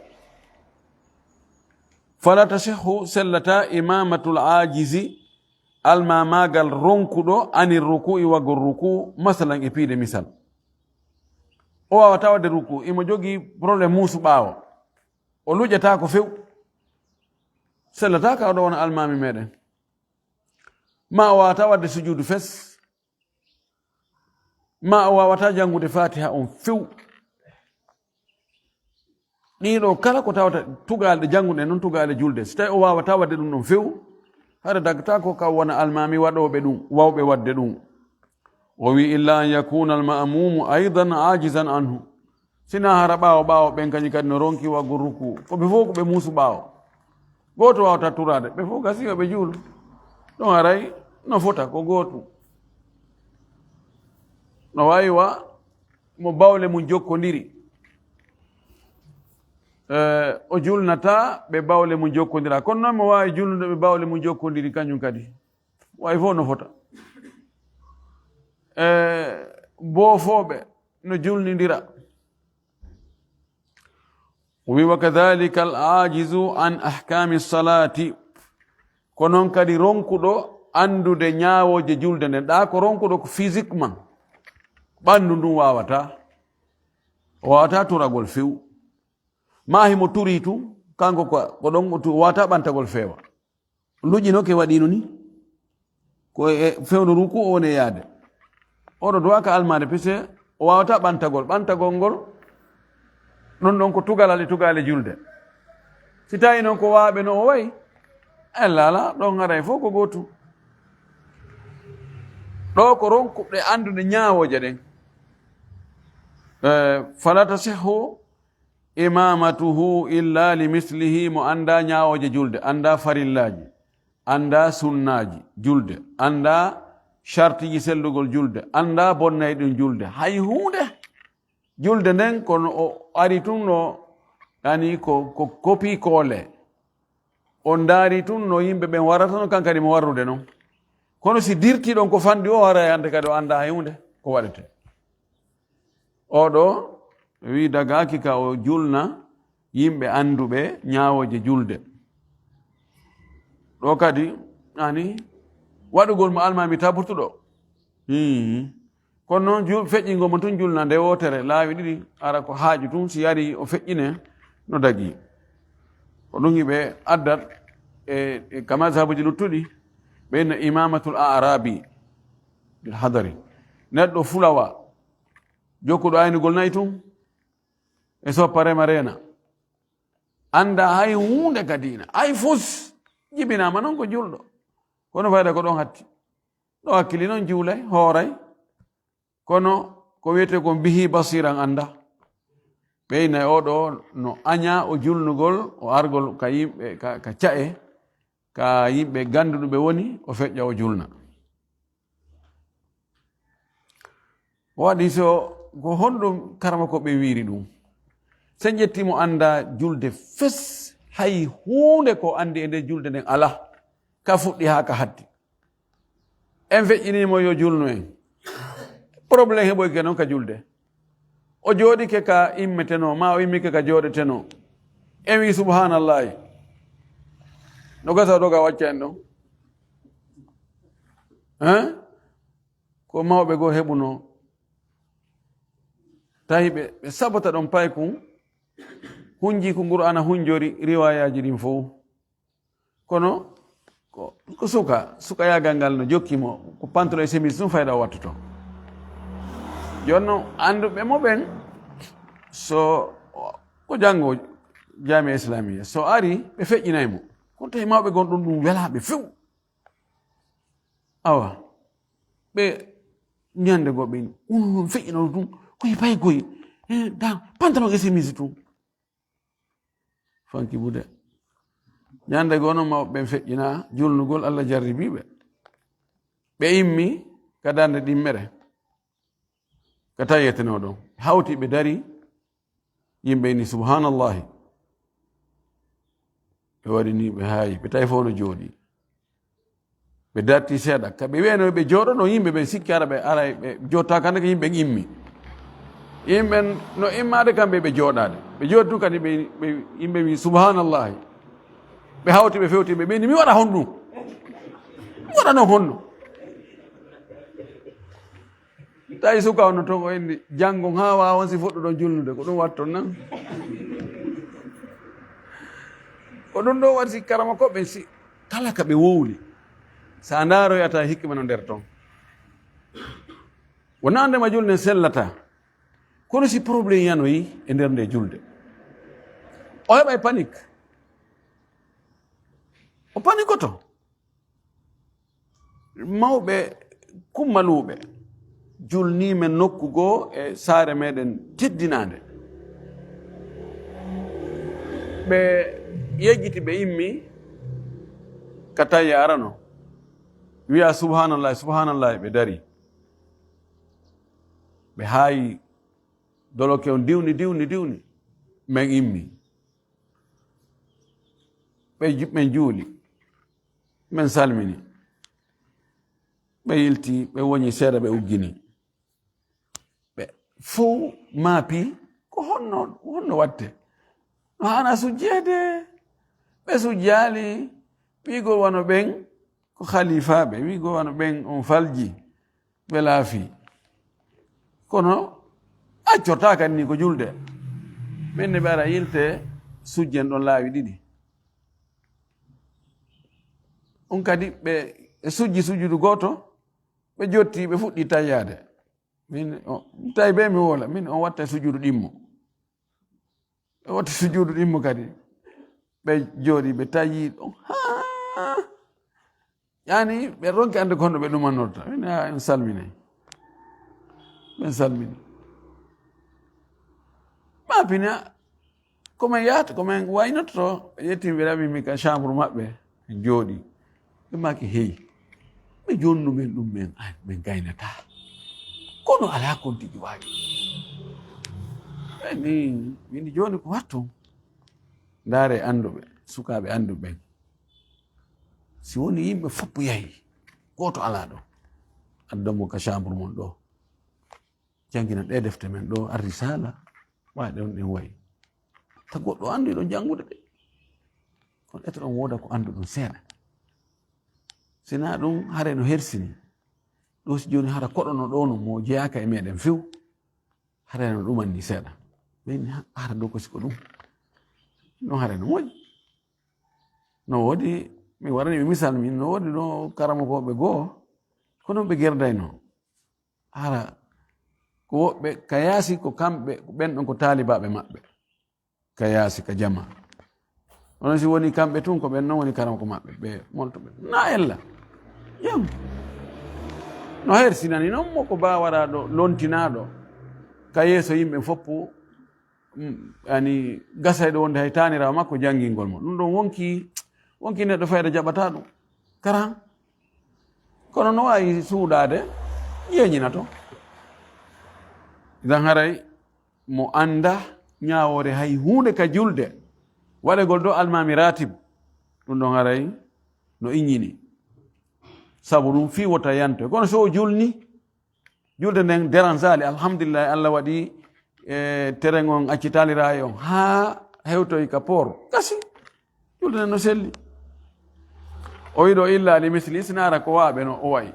Fala tasihhu, sellata, imamatul ajizi, almamagal ronkuɗo, anir ruku'i, wagol ruku, masalan, e piide misal. O waawata waɗde ruku, imo jogii problème muusu ɓaawo. O luƴataako few. Sellataaka oɗo wona almaami meɗen. Ma o waawata waɗde sujuudu fes. Ma o waawata janngude Faatiha on few. Ɗiɗo kala ko tawata tugaale ɗe jannguɗen noon, tugaale julde. Si tawi o waawata waɗde ɗum ɗon few, hara dagata ko ka wona almaami waɗooɓe ɗum, wawɓe waɗde ɗum. O wi, "Illa an yakuna almamumu aidan ajizan anhu." Sina hara ɓaawo ɓaawo ɓen kañum kadi no ronki waggo ruku. Ko ɓe fof ko ɓe muusu ɓaawo. Gooto waawata turaade. Ɓe fof gasi yo ɓe juulu. Ɗum haray no fota ko gootu. No waawi wa mo bawle mum jokkondiri. Eh, o julnata ɓe bawle mum jokkondira. Kono noon mo waawi julnude ɓe bawle mum jokkondiri kañum kadi. Way fof no fota. E boofooɓe no julnindira. O wi, "Wa kadhalika al ajizu an ahkami salati." Ko noon kadi ronkuɗo anndude ñaawooje julde nden. Ɗa ko ronkuɗo ko physiquement. Ɓanndu ndun waawata. O waawata turagol few. Ma himo turi tun, kanko ko, ko ɗon o tu-, o waawata ɓantagol feewa. Luƴinoke waɗino ni. Ko e fewndo ruku o woni e yaade. Oɗo duwa ka almaade pise, o waawata ɓantagol. Ɓantagol ngol, ɗon ɗon ko tugalal e tugaale julde. Si tawi noon ko waaɓe no o wayi, en laala ɗon haray fof ko gootu. Ɗo ko ronkuɓe anndude ñaawooje ɗen. Eh, fala tasihhu imamatuhu illa li mislihi, mo annda ñaawooje julde, annda farillaaji, annda sunnaaji julde, annda shartiiji sellugol julde, annda bonnay ɗum julde. Hay huunde. Julde nden kono o ari tun no, yani ko, ko kopi koole. O ndaari tun no yimɓe ɓen warata no kankadi mo warrude non. Kono si dirti ɗon ko fanɗi o ara e hande kadi o annda hay huunde ko waɗete. Oɗo wi dagaaki ka o julna yimɓe annduɓe ñaawooje julde. Ɗo kadi ani waɗugol mo almaami tabutuɗo. Hmm. Kono noon ju-, feƴƴingol mo tun julna nde wootere laawi ɗiɗi, ara ko haaju tun, si yari o feƴƴine no dagi. Ko ɗum hiɓe addat e, e ka mazhabuji luttuɗi, ɓe inna imamatul arabi bil hadari. Neɗɗo fulawa, jokkuɗo aynugol nayi tun, e soppa rema reena. Annda hay huunde ka diina, hay fus, jibinaama noon ko julɗo. Kono fayda ko ɗon hatti. Ɗo hakkili noon juulay, hooray. Kono ko wiyetee kon bihi basiran annda. Ɓeyna e oɗo no aña o julnugol, o argol ka yimɓe, ka, ka ca'e, ka yimɓe gannduɗo ɓe woni, o feƴƴa o julna. Waɗi so ko honɗum karama ko ɓe wiiri ɗum? So en ƴetti mo annda julde fes, hay huunde ko anndi e nder julde nden alaa. Ka fuɗɗi haa ka hatti. En feƴƴinii mo yo julnu en. Problème heɓoyke noon ka julde. O jooɗike ka immetenoo, maa o immike ka jooɗetenoo. En wii subhaanallaahi. No gasa o doga wacca en ɗon. Hein? Ko mawɓe goo heɓunoo. Tawi ɓe, ɓe sabota ɗon paykun. Hunji ko Qur'aana hunjori riwaayaaji ɗin fow. Kono ko, ko suka, sukayaagal ngal no jokki mo, ko pantalon e chemise ɗum fayda o wattoto. Jooni noon, annduɓe mo ɓen, so ko janngo Jaami'a Islamiya, so ari, ɓe feƴƴinay mo. Kono tawi mawɓe gon ɗum, ɗum welaa ɓe few. Awa, ɓe ñande goo ɓe, ɗum feƴƴino ɗum, koye pay koye, eh, da, pantalon e chemise ɗum. Fanki bude. Ñande goo no mawɓe ɓen feƴƴina julnugol, Allah jarribii ɓe. Ɓe immi ka darnde ɗimmere. Ka tayetenoo ɗon. Hawti ɓe dari, yimɓe ni, subhaanallahi. Ɓe waɗi ni, ɓe haayi, ɓe tawi fof no jooɗi. Ɓe darti seeɗa. Ka ɓe wiyano ɓe jooɗono, yimɓe ɓe sikki ara ɓe ara ɓe jotta kande ko yimɓe immi. Yimɓe no immaade kamɓe ɓe jooɗaade. Ɓe jooɗi tun kadi ɓe, ɓe, yimɓe wi, "Subhanallahi." Ɓe hawti, ɓe fewti, ɓe ɓe ni, "Mi waɗa honɗum? Mi waɗa non honno?" Tawi suka on no ton o inni, "Janngo haa waawon si fuɗɗuɗon julnude, ko ɗum watton nan?" Ko ɗum ɗo waɗi si karama ko ɓen si kala ka ɓe wowli. Sa ndaaroyata hikma no nder ton. Wona ndema julde sellata. Kono si problème yanoyi e nder nde julde, o heɓay panique. O panikoto. Mawɓe kummaluuɓe julnii men nokku goo e saare meɗen teddinaande. Ɓe yejjiti, ɓe immi ka tawi arano. Wiya, "Subhanallahi, subhanallahi," ɓe dari. Ɓe haayi doloke on diwni, diwni, diwni. Men immi. Ɓe ju-, men juuli. Men salmini. Ɓe yilti, ɓe woñi seeɗa, ɓe uggini. Ɓe fow maapi, ko honno, honno watte? No haana sujjeede? Ɓe sujjaali, wiigol wano ɓen ko halifaaɓe, wiigol wano ɓen on falji, ɓe laafi. Kono accortaa kadi ni ko julde. Ɓen ne ɓe ara yilte sujjen ɗon laawi ɗiɗi. On kadi ɓe, ɓe sujji sujudu gooto, ɓe jotti, ɓe fuɗɗi tayyaade. Min, o, tawi be mi woola, min on watta sujudu ɗimmo. Ɓe watta sujudu ɗimmo kadi. Ɓe jooɗi, ɓe tayi ɗon. Haa! Yani, ɓe ronki annde ko honno ɓe ɗumannorta. Min, a, en salminay. Ɓen salmini. Ɓaapina, ko men yahata, ko men waynoto to, ɓe ƴetti mi, ɓe ɗaɓi mi ka chambre maɓɓe, en jooɗi. Ɓe maaki, "Hey, ɓe jonnu men ɗum men, ay, men gaynataa. Kono alaa kon tigi waawi." Ɓe ni, min jooni ko wattu. Ndaare annduɓe, sukaaɓe annduɓe ɓen. Si woni yimɓe fof yahi, gooto alaa ɗo. Adda mo ka chambre mon ɗo. Janngina ɗe defte men ɗo, Ar-Risala, wa ɗon ɗen wayi. Ta goɗɗo anndu ɗon janngude ɗe. Kono eto ɗon wooda ko annduɗon seeɗa. Sinaa ɗum, haray no hersini. Ɗo si jooni hara koɗono ɗo no mo jeyaaka e meɗen few. Haray no ɗuman ni seeɗa. Ɓen ni, ha, hara ɗo ko siko ɗum. No haray no moƴƴi. No woodi, mi warani ɓe misal min, no woodi no karamokooɓe goo, ko non ɓe gerdayno. Hara ko woɓɓe ka yaasi, ko kamɓe, ko ɓen ɗon ko taalibaaɓe maɓɓe. Ka yaasi, ka jama. Onon si woni kamɓe tun, ko ɓen non woni karamoko maɓɓe, ɓe molto ɓe. Na ella. Yam. No hersinani non mo ko baawaraɗo, lontinaɗo. Ka yeeso yimɓe foppu, mm, ani gasayɗo wonde hay taaniraawo makko janngingol mo. Ɗum ɗon wonki, wonki neɗɗo fayda jaɓata ɗum. Karan. Kono no waawi suuɗaade, yeeñina to. Idan haray mo annda ñaawoore hay huunde ka julde, waɗegol dow almaami ratib, ɗum ɗon haray no iññini. Sabu ɗum fii wota yanto. Kono so o julni, julde nden deransaali, alhamdulillahi, Allah waɗi, e, teren on accitaalira e on haa hewtoy ka poor. Kasi, julde nden no selli. O wiɗo illa li misli, sinaara ko waaɓe no o wayi.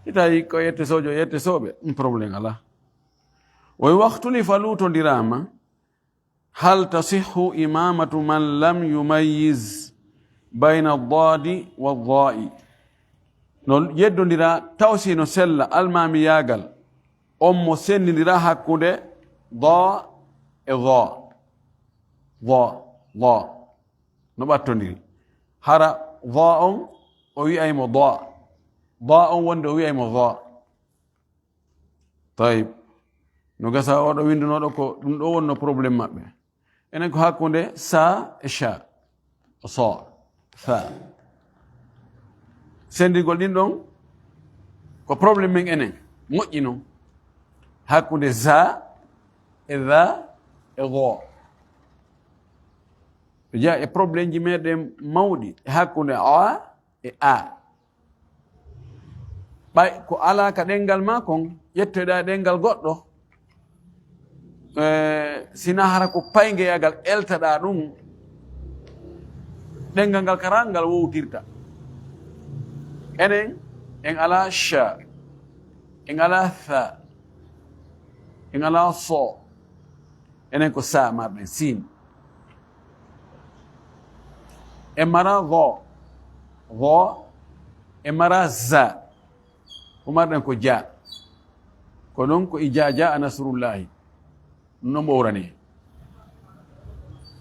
Si tawi ko yette sojo, yette soɓe, ɗum problème alaa. O wi waxtulifa luutondiraama, hal tasihhu imamatu man lam yumayyiz bayna daadi wa daa'i. No yeddondira taw si no sella almaamiyaagal, on mo senndindira hakkunde daa e daa. Daa, daa. No ɓattondiri. Hara daa on, o wi'ay mo daa. Daa on wonde o wi'ay mo daa. Tayib. No gasa oɗo winndunooɗo ko ɗum ɗo wonno problème maɓɓe. Enen ko hakkunde sa e sha. So, sa. Senndigol ɗin ɗon ko problème men enen. Moƴƴi non. Hakkunde za e za e go. Ɓe jeya e problème ji meɗen mawɗi e hakkunde a e a. Ɓay ko alaa ka ɗenngal maa kon, ƴettoyɗaa ɗenngal goɗɗo, e, sina hara ko payngeyagal eltaɗaa ɗum, ɗenngal ngal kara ngal wowtirta. Enen, en alaa sha, en alaa tha, en alaa so. Enen ko sa marɗen, sin. En mara vo, vo, en mara za. Ko marɗen ko ja. Ko ɗon ko ija jaa nasrullahi. No mbowrani.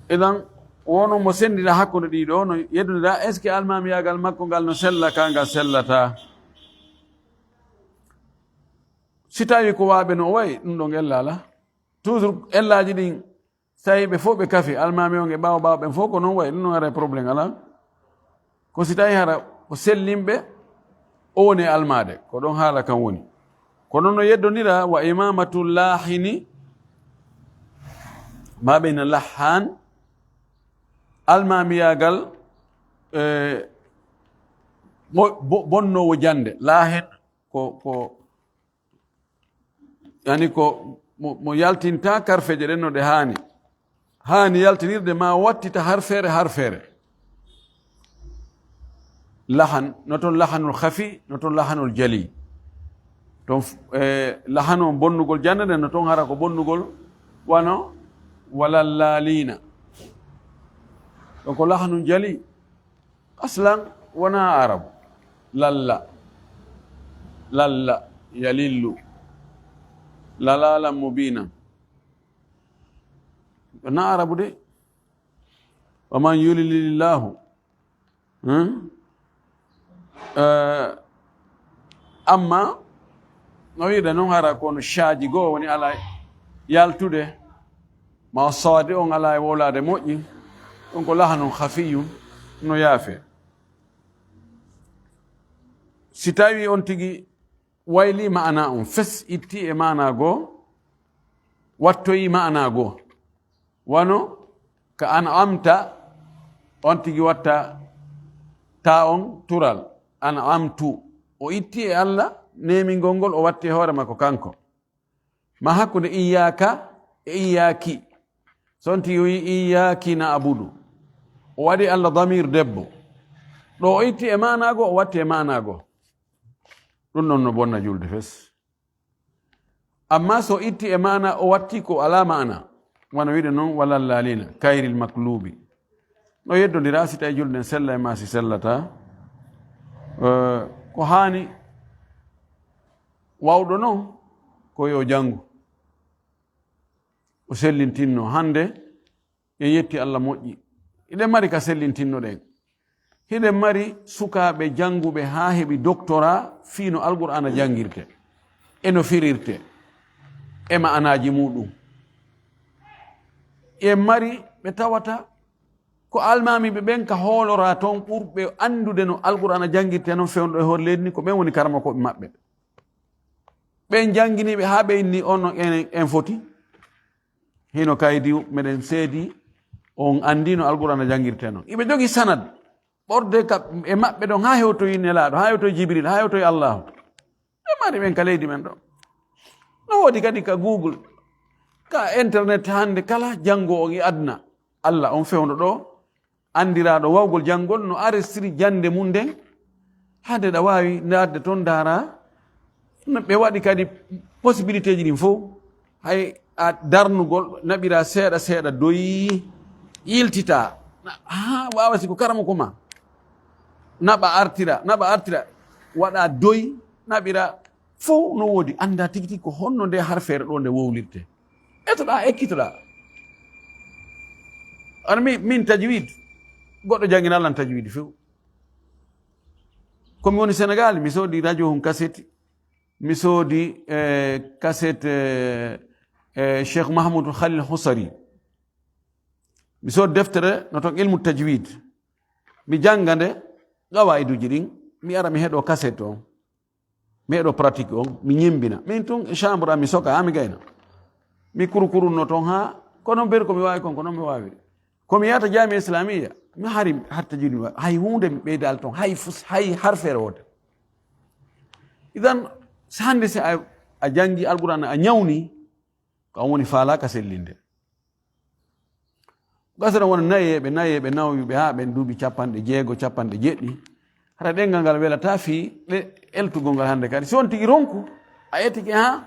Idan, wono mo senndira hakkunde ɗiɗo, no yeddondira, est-ce que almaamiyaagal makko ngal no sella ka ngal sellata? Si tawi ko waaɓe no o wayi, ɗum ɗon ella alaa. Toujours ellaaji ɗin, so tawi ɓe fof ɓe kafi, almaami on e ɓaawo ɓaawo ɓen fof ko non wayi, ɗum ɗon ara e problème alaa. Ko si tawi hara ko sellinɓe, o woni e almaade, ko ɗon haala kan woni. Ko non no yeddondira wa imamatu lahini, ma ɓeyna lahan, almaamiyaagal, e, mo-, bo-, bonnoowo jannde, lahen ko, ko, yani ko mo, mo yaltinta karfeeje ɗen no ɗe haani. Haani yaltinirde ma wattita harfeere, harfeere. Lahan, no toon lahanul khafi, no toon lahanul jali. Toon f-, e, lahanu on bonnugol jannde nden, no toon hara ko bonnugol wano walallaalina. Ɗon ko lahanun jali. Aslan wonaa Arabu. Lalla. Lalla. Yalillu. Lalalan mubinan. Wonaa Arabu de. Wa man yulilillahu. Hmm? Eh, amma no wi'ude noon, hara kono caaji goo woni alaa yaltude, ma soode on alaa e wowlaade moƴƴi, ɗum ko lahanun khafiyun, no yaafe. Si tawi on tigi wayli maana on fes, itti e maana goo, wattoyi maana goo, wano ka an'amta, on tigi watta ta on tural, an'amtu. O itti e Allah neemingol ngol, o watti e hoore makko kanko. Ma hakkunde iyyaka e iyyaki. So on tigi wi'i iyyaki na'budu, o waɗi Allah damir debbo. Ɗo o itti e maana goo, o watti e maana goo. Ɗum ɗon no bonna julde fes. Amma so itti e maana, o watti ko alaa maana, wano wi'ude noon, walal laalina, kayril maklubi. No yeddondira si tawi julde nden sella e ma si sellataa. Eh, ko haani waawɗo noon, ko yo janngu. O sellintinno. Hannde en yetti Allah moƴƴi. Hiɗen mari ka sellintinnoɗen. Hiɗen mari sukaaɓe jannguɓe haa heɓi doctorat fii no Alqur'aana janngirte, e no firirte, e ma'anaaji muuɗum. En mari ɓe tawata ko almaamiiɓe ɓen ka hooloraa toon ɓurɓe anndude no Alqur'aana janngirte noon fewndo e hoore leydi ndi, ko ɓen woni karamokooɓe maɓɓe. Ɓen jannginiiɓe haa ɓe inni on no en, en foti. Hino kaydi meɗen seedi, on anndi no Alqur'aana janngirte noon. Iɓe jogii sanad, ɓorde ka e maɓɓe ɗon, haa hewtoyi Nelaaɗo, haa hewtoyi Jibril, haa hewtoyi Allaahu. Ɓe mari ɓen ka leydi men ɗo. No woodi kadi ka Google, ka internet hannde, kala janngoowo on e aduna, Allah on fewndo ɗo, anndiraaɗo waawgol janngol, no arestiri jannde mum nden, hade ɗa waawi naatde toon ndaara. No ɓe waɗi kadi possibilité ji ɗin fof, hay a darnugol, naɓira seeɗa seeɗa doyi, yiltita. Na-, haa waawa si ko karamoko ma. Naɓa artira, naɓa artira, waɗa doyi, naɓira, fof no woodi. Annda tigi tigi ko honno nde harfeere ɗo nde wowlirte. Etoɗa, ekkitoɗa. Ana mi, min tajwid, goɗɗo janngina lan tajwid few. Ko mi woni Sénégal, mi soodi radio hun cassette, mi soodi, eh, cassette, eh, eh, Cheikh Mahmoud Khalil Husari. Mi soodi deftere no ton ilmu tajwid. Mi jannga nde, qawaiduji ɗin, mi ara mi heɗo cassette on. Mi heɗo pratique on, mi ñimbina. Min tun e chambre am, mi soka, haa mi gayna. Mi kurukurunno ton haa, ko non beri ko mi waawi kon, ko non mi waawiri. Ko mi yahata Jaami'a Islamiyya, mi hari hatta joni wa-, hay huunde mi ɓeydaali ton, hay fus-, hay harfeere woote. Idan, so hannde si a, a janngi Alqur'aana, a ñawni, ko an woni faalaaka sellinde. Gasata wona nayeeɓe, nayeeɓe nawyuɓe haa ɓen duuɓi capanɗe jeego, capanɗe jeɗɗi. Hara ɗenngal ngal welataa fii ɗe eltugol ngal hannde kadi. Si on tigi ronku, a etike haa,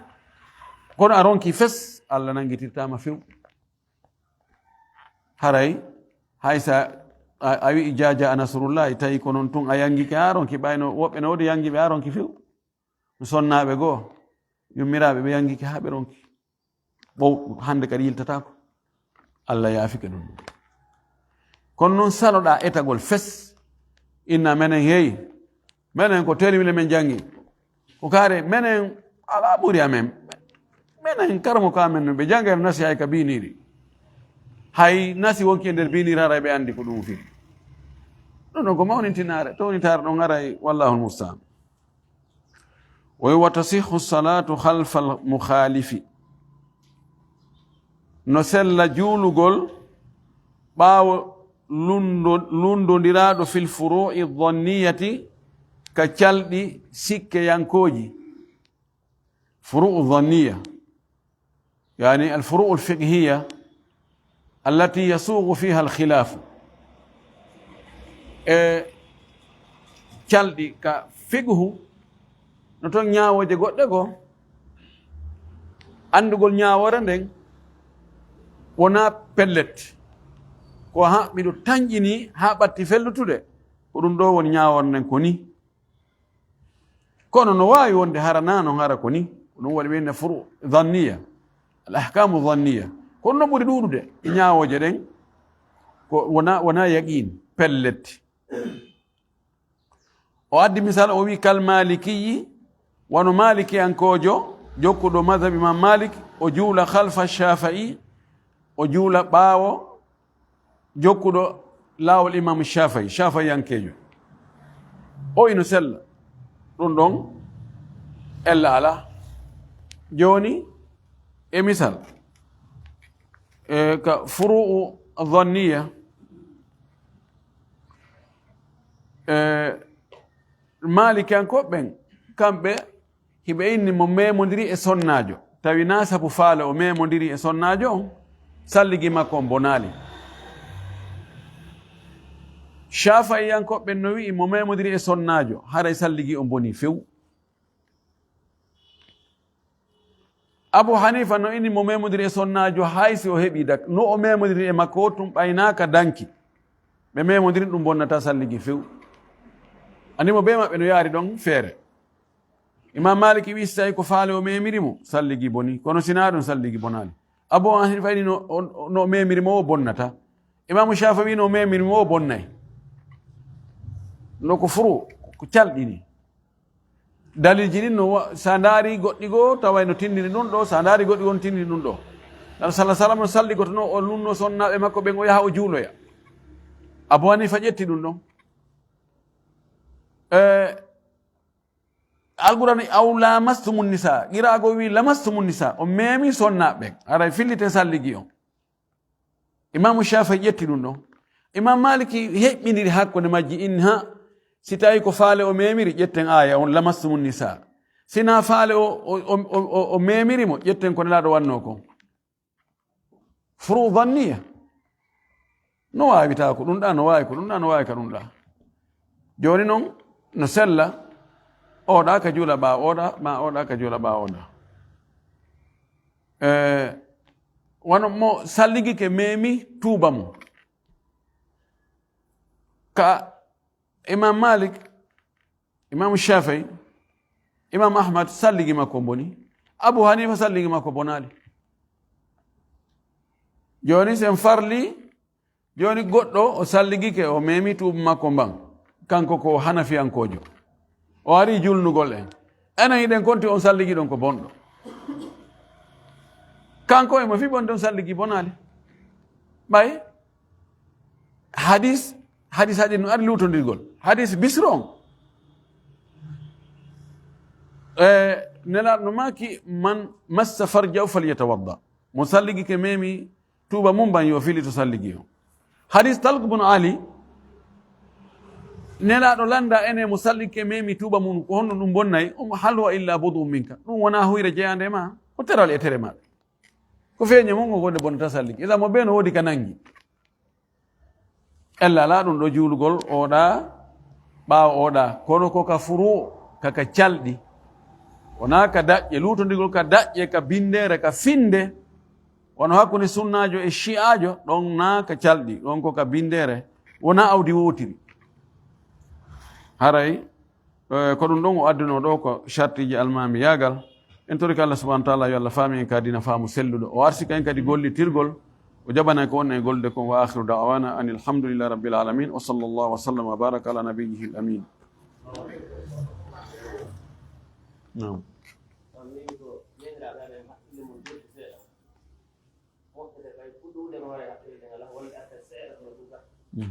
kono a ronki fes, Allah nanngitirtaama few. Haray, hay sa a, a wi'i jaa jaa nasrullahi, tawi ko non tun a yanngike haa ronki, ɓayno woɓɓe no woodi yanngiiɓe haa ronki few. No sonnaaɓe goo, yummiraaɓe ɓe yanngike haa ɓe ronki. Ɓow-, hannde kadi yiltataako. Allah yaafike ɗum. Kono non saloɗaa etagol fes. Inna menen hey. Menen ko telmile men janngi. Ko kaare menen alaa ɓuri amen. Menen karamo ka men no ɓe jannga en nasi hay ka biiniiri. Hay nasi wonki e nder biiniiri haray ɓe anndi ko ɗum fii. Ɗum ɗon ko mawnintinaare, townitaare ɗon haray, wallahul musta'an. O wi, "Wa tasihhu salatu khalfal mukhalifi." No sella juulugol ɓaawo lundo-, lundondiraaɗo fil furu'i dhanniyati, ka calɗi sikkeyankooji. Furu'u dhanniya. Yani, al-furu'u al-fiqhiyya allati yasughu fiha al-khilafu. E calɗi ka fiqhu, no ton ñaawooje goɗɗe goo. Anndugol ñaawoore nden wonaa pellet. Ko ha, miɗo tanƴini haa ɓatti fellutude. Ko ɗum ɗo woni ñaawoore nden ko ni. Kono no waawi wonde hara naa non, hara ko ni. Ko ɗum waɗi ɓe inna furu dhanniya, al ahkamu dhanniya. Kono no ɓuri ɗuuɗude e ñaawooje ɗen, ko wona, wona yaqiin, pellet. O addi misal, o wi: "Kal malikiyi", wano malikiyankoojo, jokkuɗo madhab imam Malik, o juula khalfa Shafi'i, o juula ɓaawo jokkuɗo laawol imam Shafi'i, Shafi'iyankeejo. O ino sella. Ɗum ɗon ella alaa. Jooni, e misal, e ka furu'u dhanniya, e malikiyankooɓe ɓen, kamɓe hiɓe inni mo memondiri e sonnaajo, tawi na sabu faale o memondiri e sonnaajo on, salligi makko on bonaali. Shafi'iyankooɓe ɓen no wi'i mo memondiri e sonnaajo, haray salligi on bonii few. Abu Hanifa no inni mo memondiri e sonnaajo, hay si o heɓi dak, no o memondiri e makko o tun ɓaynaaka danki. Ɓe memondiri, ɗum bonnata salligi few. Ani mo be maɓɓe no yaari ɗon feere. Imam Maliki wi si tawi ko faale o memiri mo, salligi boni. Kono si na ɗum, salligi bonaali. Abu Hanifa inni no, o, no o memiri mo o bonnata. Imam Shafi'i no o memiri mo o bonnay. No ko furu, ko calɗini. Dalilji ɗin no wa-, sa ndaari goɗɗi goo, taway no tindini ɗum ɗo, sa ndaari goɗɗi goo no tindini ɗum ɗo. Nabi sallallahu alaihi wasallam no salligotono, o nunno sonnaaɓe makko ɓen o yaha o juuloya. Abu Hanifa ƴetti ɗum ɗon. E, Alqur'aani, "Aw lamastumun nisa." Qiraago wi, "Lamastumun nisa." O memi sonnaaɓe ɓen. Haray fillite salligi on. Imaamu Shafi'i ƴetti ɗum ɗon. Imam Maliki heɓɓindiri hakkunde majji, inni, ha, si tawi ko faale o memiri, ƴetten aaya on, "Lamastumun nisa." Si na faale o, o, o, o, o memiri mo, ƴetten ko Nelaaɗo wanno kon. Furu dhanniya. No waawi ta ko ɗum ɗa, no waawi ko ɗum ɗa, no waawi ka ɗum ɗa. Jooni non, no sella, oɗa ka juula ɓa oɗa, ma oɗa ka juula ɓa oɗa. E, wano mo salligike memi tuuba mo. Ka Imam Malik, Imam Shafi'i, Imam Ahmad salligi makko boni. Abu Hanifa salligi makko bonaali. Jooni sen farli, jooni goɗɗo o salligike, o memi tuuba makko mban. Kanko ko Hanafiyankoojo. O ari julnugol en. Enen hiɗen konti on salligi ɗon ko bonɗo. Kanko e mo fi bonde on salligi bonaali. Ɓay, hadis, hadis haɗi no ari lutondirgol. Hadis bisro on. E, Nelaaɗo no maaki, "Man massa farjahu falyatawadda." Mo salligike memi tuuba mum ban yo fillito salligi on. Hadis Talq bun Ali, Nelaaɗo landa ene mo salligike memi tuuba mum, ko honno ɗum bonnay? Um, "Hal huwa illa bud'un minka." Ɗum wona huyre jeyande ma, ko teral e tere maɓɓe. Ko feeñe mum ko wonde bonnata salligi. Idan mo ɓe no woodi ka nangi. Ella alaa ɗum ɗo juulugol oɗa, ɓaawo oɗa. Kono ko ka furu, ka ka calɗi. Wona ka daƴƴe, luutondigol ka daƴƴe, ka bindeere, ka finde. Wano hakkunde sunnaajo e shi'aajo, ɗon na ka calɗi, ɗon ko ka bindeere. Wona awdi wootiri. Haray, eh, ko ɗum ɗon o adduno ɗo ko shartiji almaami yaagal. En torike Allah subhanahu wa ta'ala yo Allah faami en ka diina faamu selluɗo. O arsika en kadi gollitirgol. O jaɓana en ko wonno e gollude kon. Wa akhiru da'wana anil hamdulillahi rabbil alamin. Wa sallallahu wa sallam wa baraka ala nabiyyihi al amin. Naam. Mm.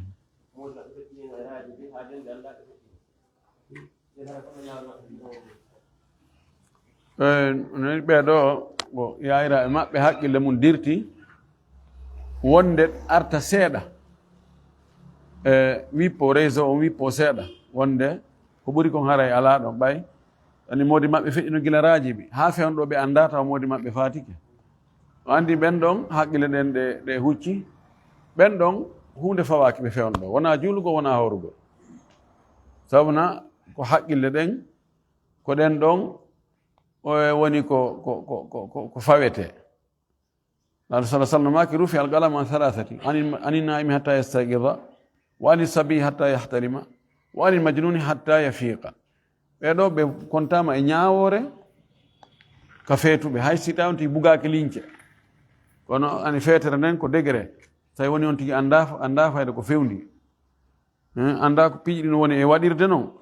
Eh, non ɓee ɗo, bon, yaayiraaɓe maɓɓe haqqille mum dirti wonde arta seeɗa. Eh, wippo réseau on, wippo seeɗa, wonde ko ɓuri kon haray alaa ɗon ɓay. Ani moodi maɓɓe feƴƴino gila raajibi, haa fewndo ɓe anndaa tawa moodi maɓɓe faatike. O anndi ɓen ɗon haqqille ɗen ɗe, ɗe hucci. Ɓen ɗon huunde fawaaki ɓe fewndo. Wonaa juulugol, wonaa horugol. Sabu na ko haqqille ɗen, ko ɗen ɗon, o woni ko, ko, ko, ko, ko, ko fawetee. Nabi sallallahu alaihi wasallam maaki, "Rufi al-qalamu an thalathati, anin, anin naimi hatta yastayqiza, wa anis sabi hatta yahtalima, wa anil majnuni hatta yafiqa." Ɓee ɗo ɓe kontaama e ñaawoore ka feetuɓe, hay si tawi on tigi bugaaki lince. Kono ani feetere nden ko degré. Tawi woni on tigi anndaa, anndaa fayda ko fewndi. Eh, anndaa ko piiji ɗin woni e waɗirde non.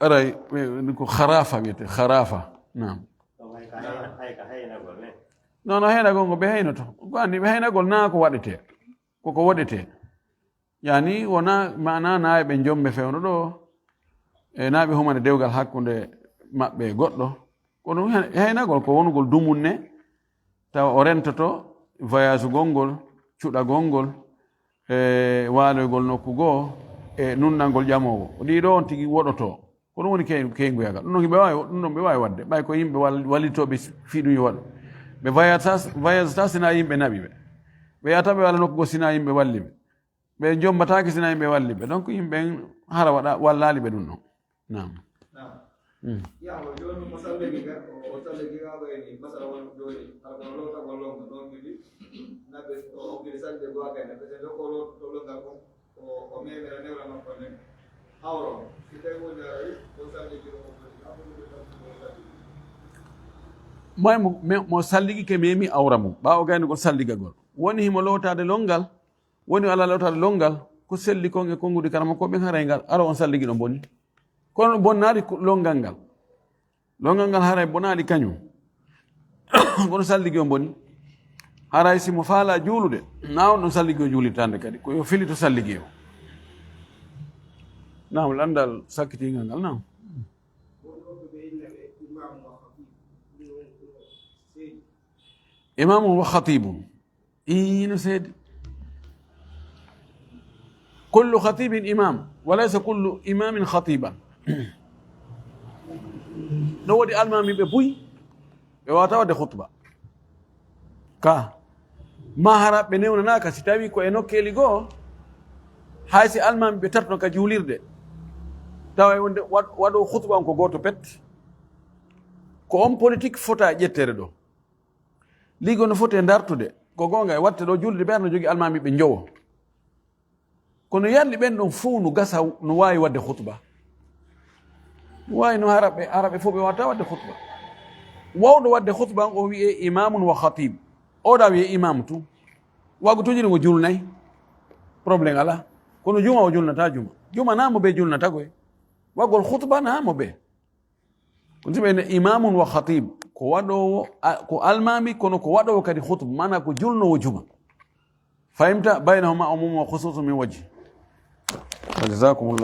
Aray, ɓe, ko kharafa wiyete, kharafa. Naam. Ɗum hay ka hayna-, hay ka haynagol ne? Non, non, haynagol ngo ɓe haynoto. Ko anndi ɓe haynagol naa ko waɗetee. Koko waɗetee. Yani, wona maana naa ɓe jomme fewndo ɗo, e naa ɓe humane dewgal hakkunde maɓɓe e goɗɗo. Ko ɗum hay-, haynagol ko wonugol dumunne, tawa o rentoto voyagugol ngol, cuɗagol ngol, e waaloygol nokku goo, e nunnangol ƴamoowo. Ɗiɗo on tigi woɗoto. Ko ɗum woni key-, keynguyagal. Ɗum ɗon ɓe waawi, ɗum ɗon ɓe waawi waɗde. Ɓay ko yimɓe wal-, wallitooɓe s-, fii ɗum yo waɗu. Ɓe voyageta, voyageta sinaa yimɓe naɓi ɓe. Ɓe yahata ɓe walla nokku goo sinaa yimɓe walli ɓe. Ɓe jommbataake sinaa yimɓe walli ɓe. Donc yimɓe ɓen hara waɗa, wallaali ɓe ɗum ɗon. Naam. Naam. Mm. Yawa, jooni mo salligi ka, o, o salligi ka ko eni, masala won jooni, hara kono lootagol longo, ɗon kadi, naɓe, o, o kadi salde goo kadi, ɓe ɗo ko lo-, to longal kon, o, o memira newla makko nden. Awra, si tawi woni ara, o salligi ɗo ko foti, aɓɓude ko tan ko salligi. May mo, me-, mo salligi ke memi awra mum, ɓaawo gaynugol salligagol. Woni himo lootaade longal, woni o alaa lootaade longal, ko selli kon e konguɗi kara makko ɓen haray ngal, ara on salligi ɗo boni. Kono bonnaali ko longal ngal. Longal ngal haray bonaali kañum. Kono salligi o boni. Haray si mo faala juulude, na on ɗon salligi o juulirtande kadi. Ko yo filito salligi o. Naam, lanndal sakkitingal ngal, naam. Imaamun wa khatibun. Ii, no seedi. Kullu khatibin imam, wa laysa kullu imamin khatiban. No woodi almaamiiɓe buy, ɓe waawata waɗde khutba. Ka, ma hara ɓe newnanaaka si tawi ko e nokkeeli goo, hay si almaamiiɓe tatno ka juulirde, tawa e wonde waɗ-, waɗo khutba on ko gooto pet. Ko on politique fota ƴettere ɗo. Ligo no foti e dartude. Ko goonga e watte ɗo julde ɓe no jogi almaamiiɓe njowo. Kono yalli ɓen ɗon fow no gasa, no waawi waɗde khutba. No waawi no hara ɓe, hara ɓe fow ɓe waawata waɗde khutba. Waawɗo waɗde khutba on o wi'e imamun wa khatib. O da wi'e imam tu. Wagu tojiri mo julnay. Problème alaa. Kono juma o julnata juma. Juma na mo be julnata koy. Wagol khutba na mo be. Kono si ɓe ne imamun wa khatib, ko waɗoowo, a, ko almaami, kono ko waɗoowo kadi khutba, maanaa ko julnoowo juma. Fahimta? Baynahuma umumun wa khususun min wajhi. Wa jazakumullah.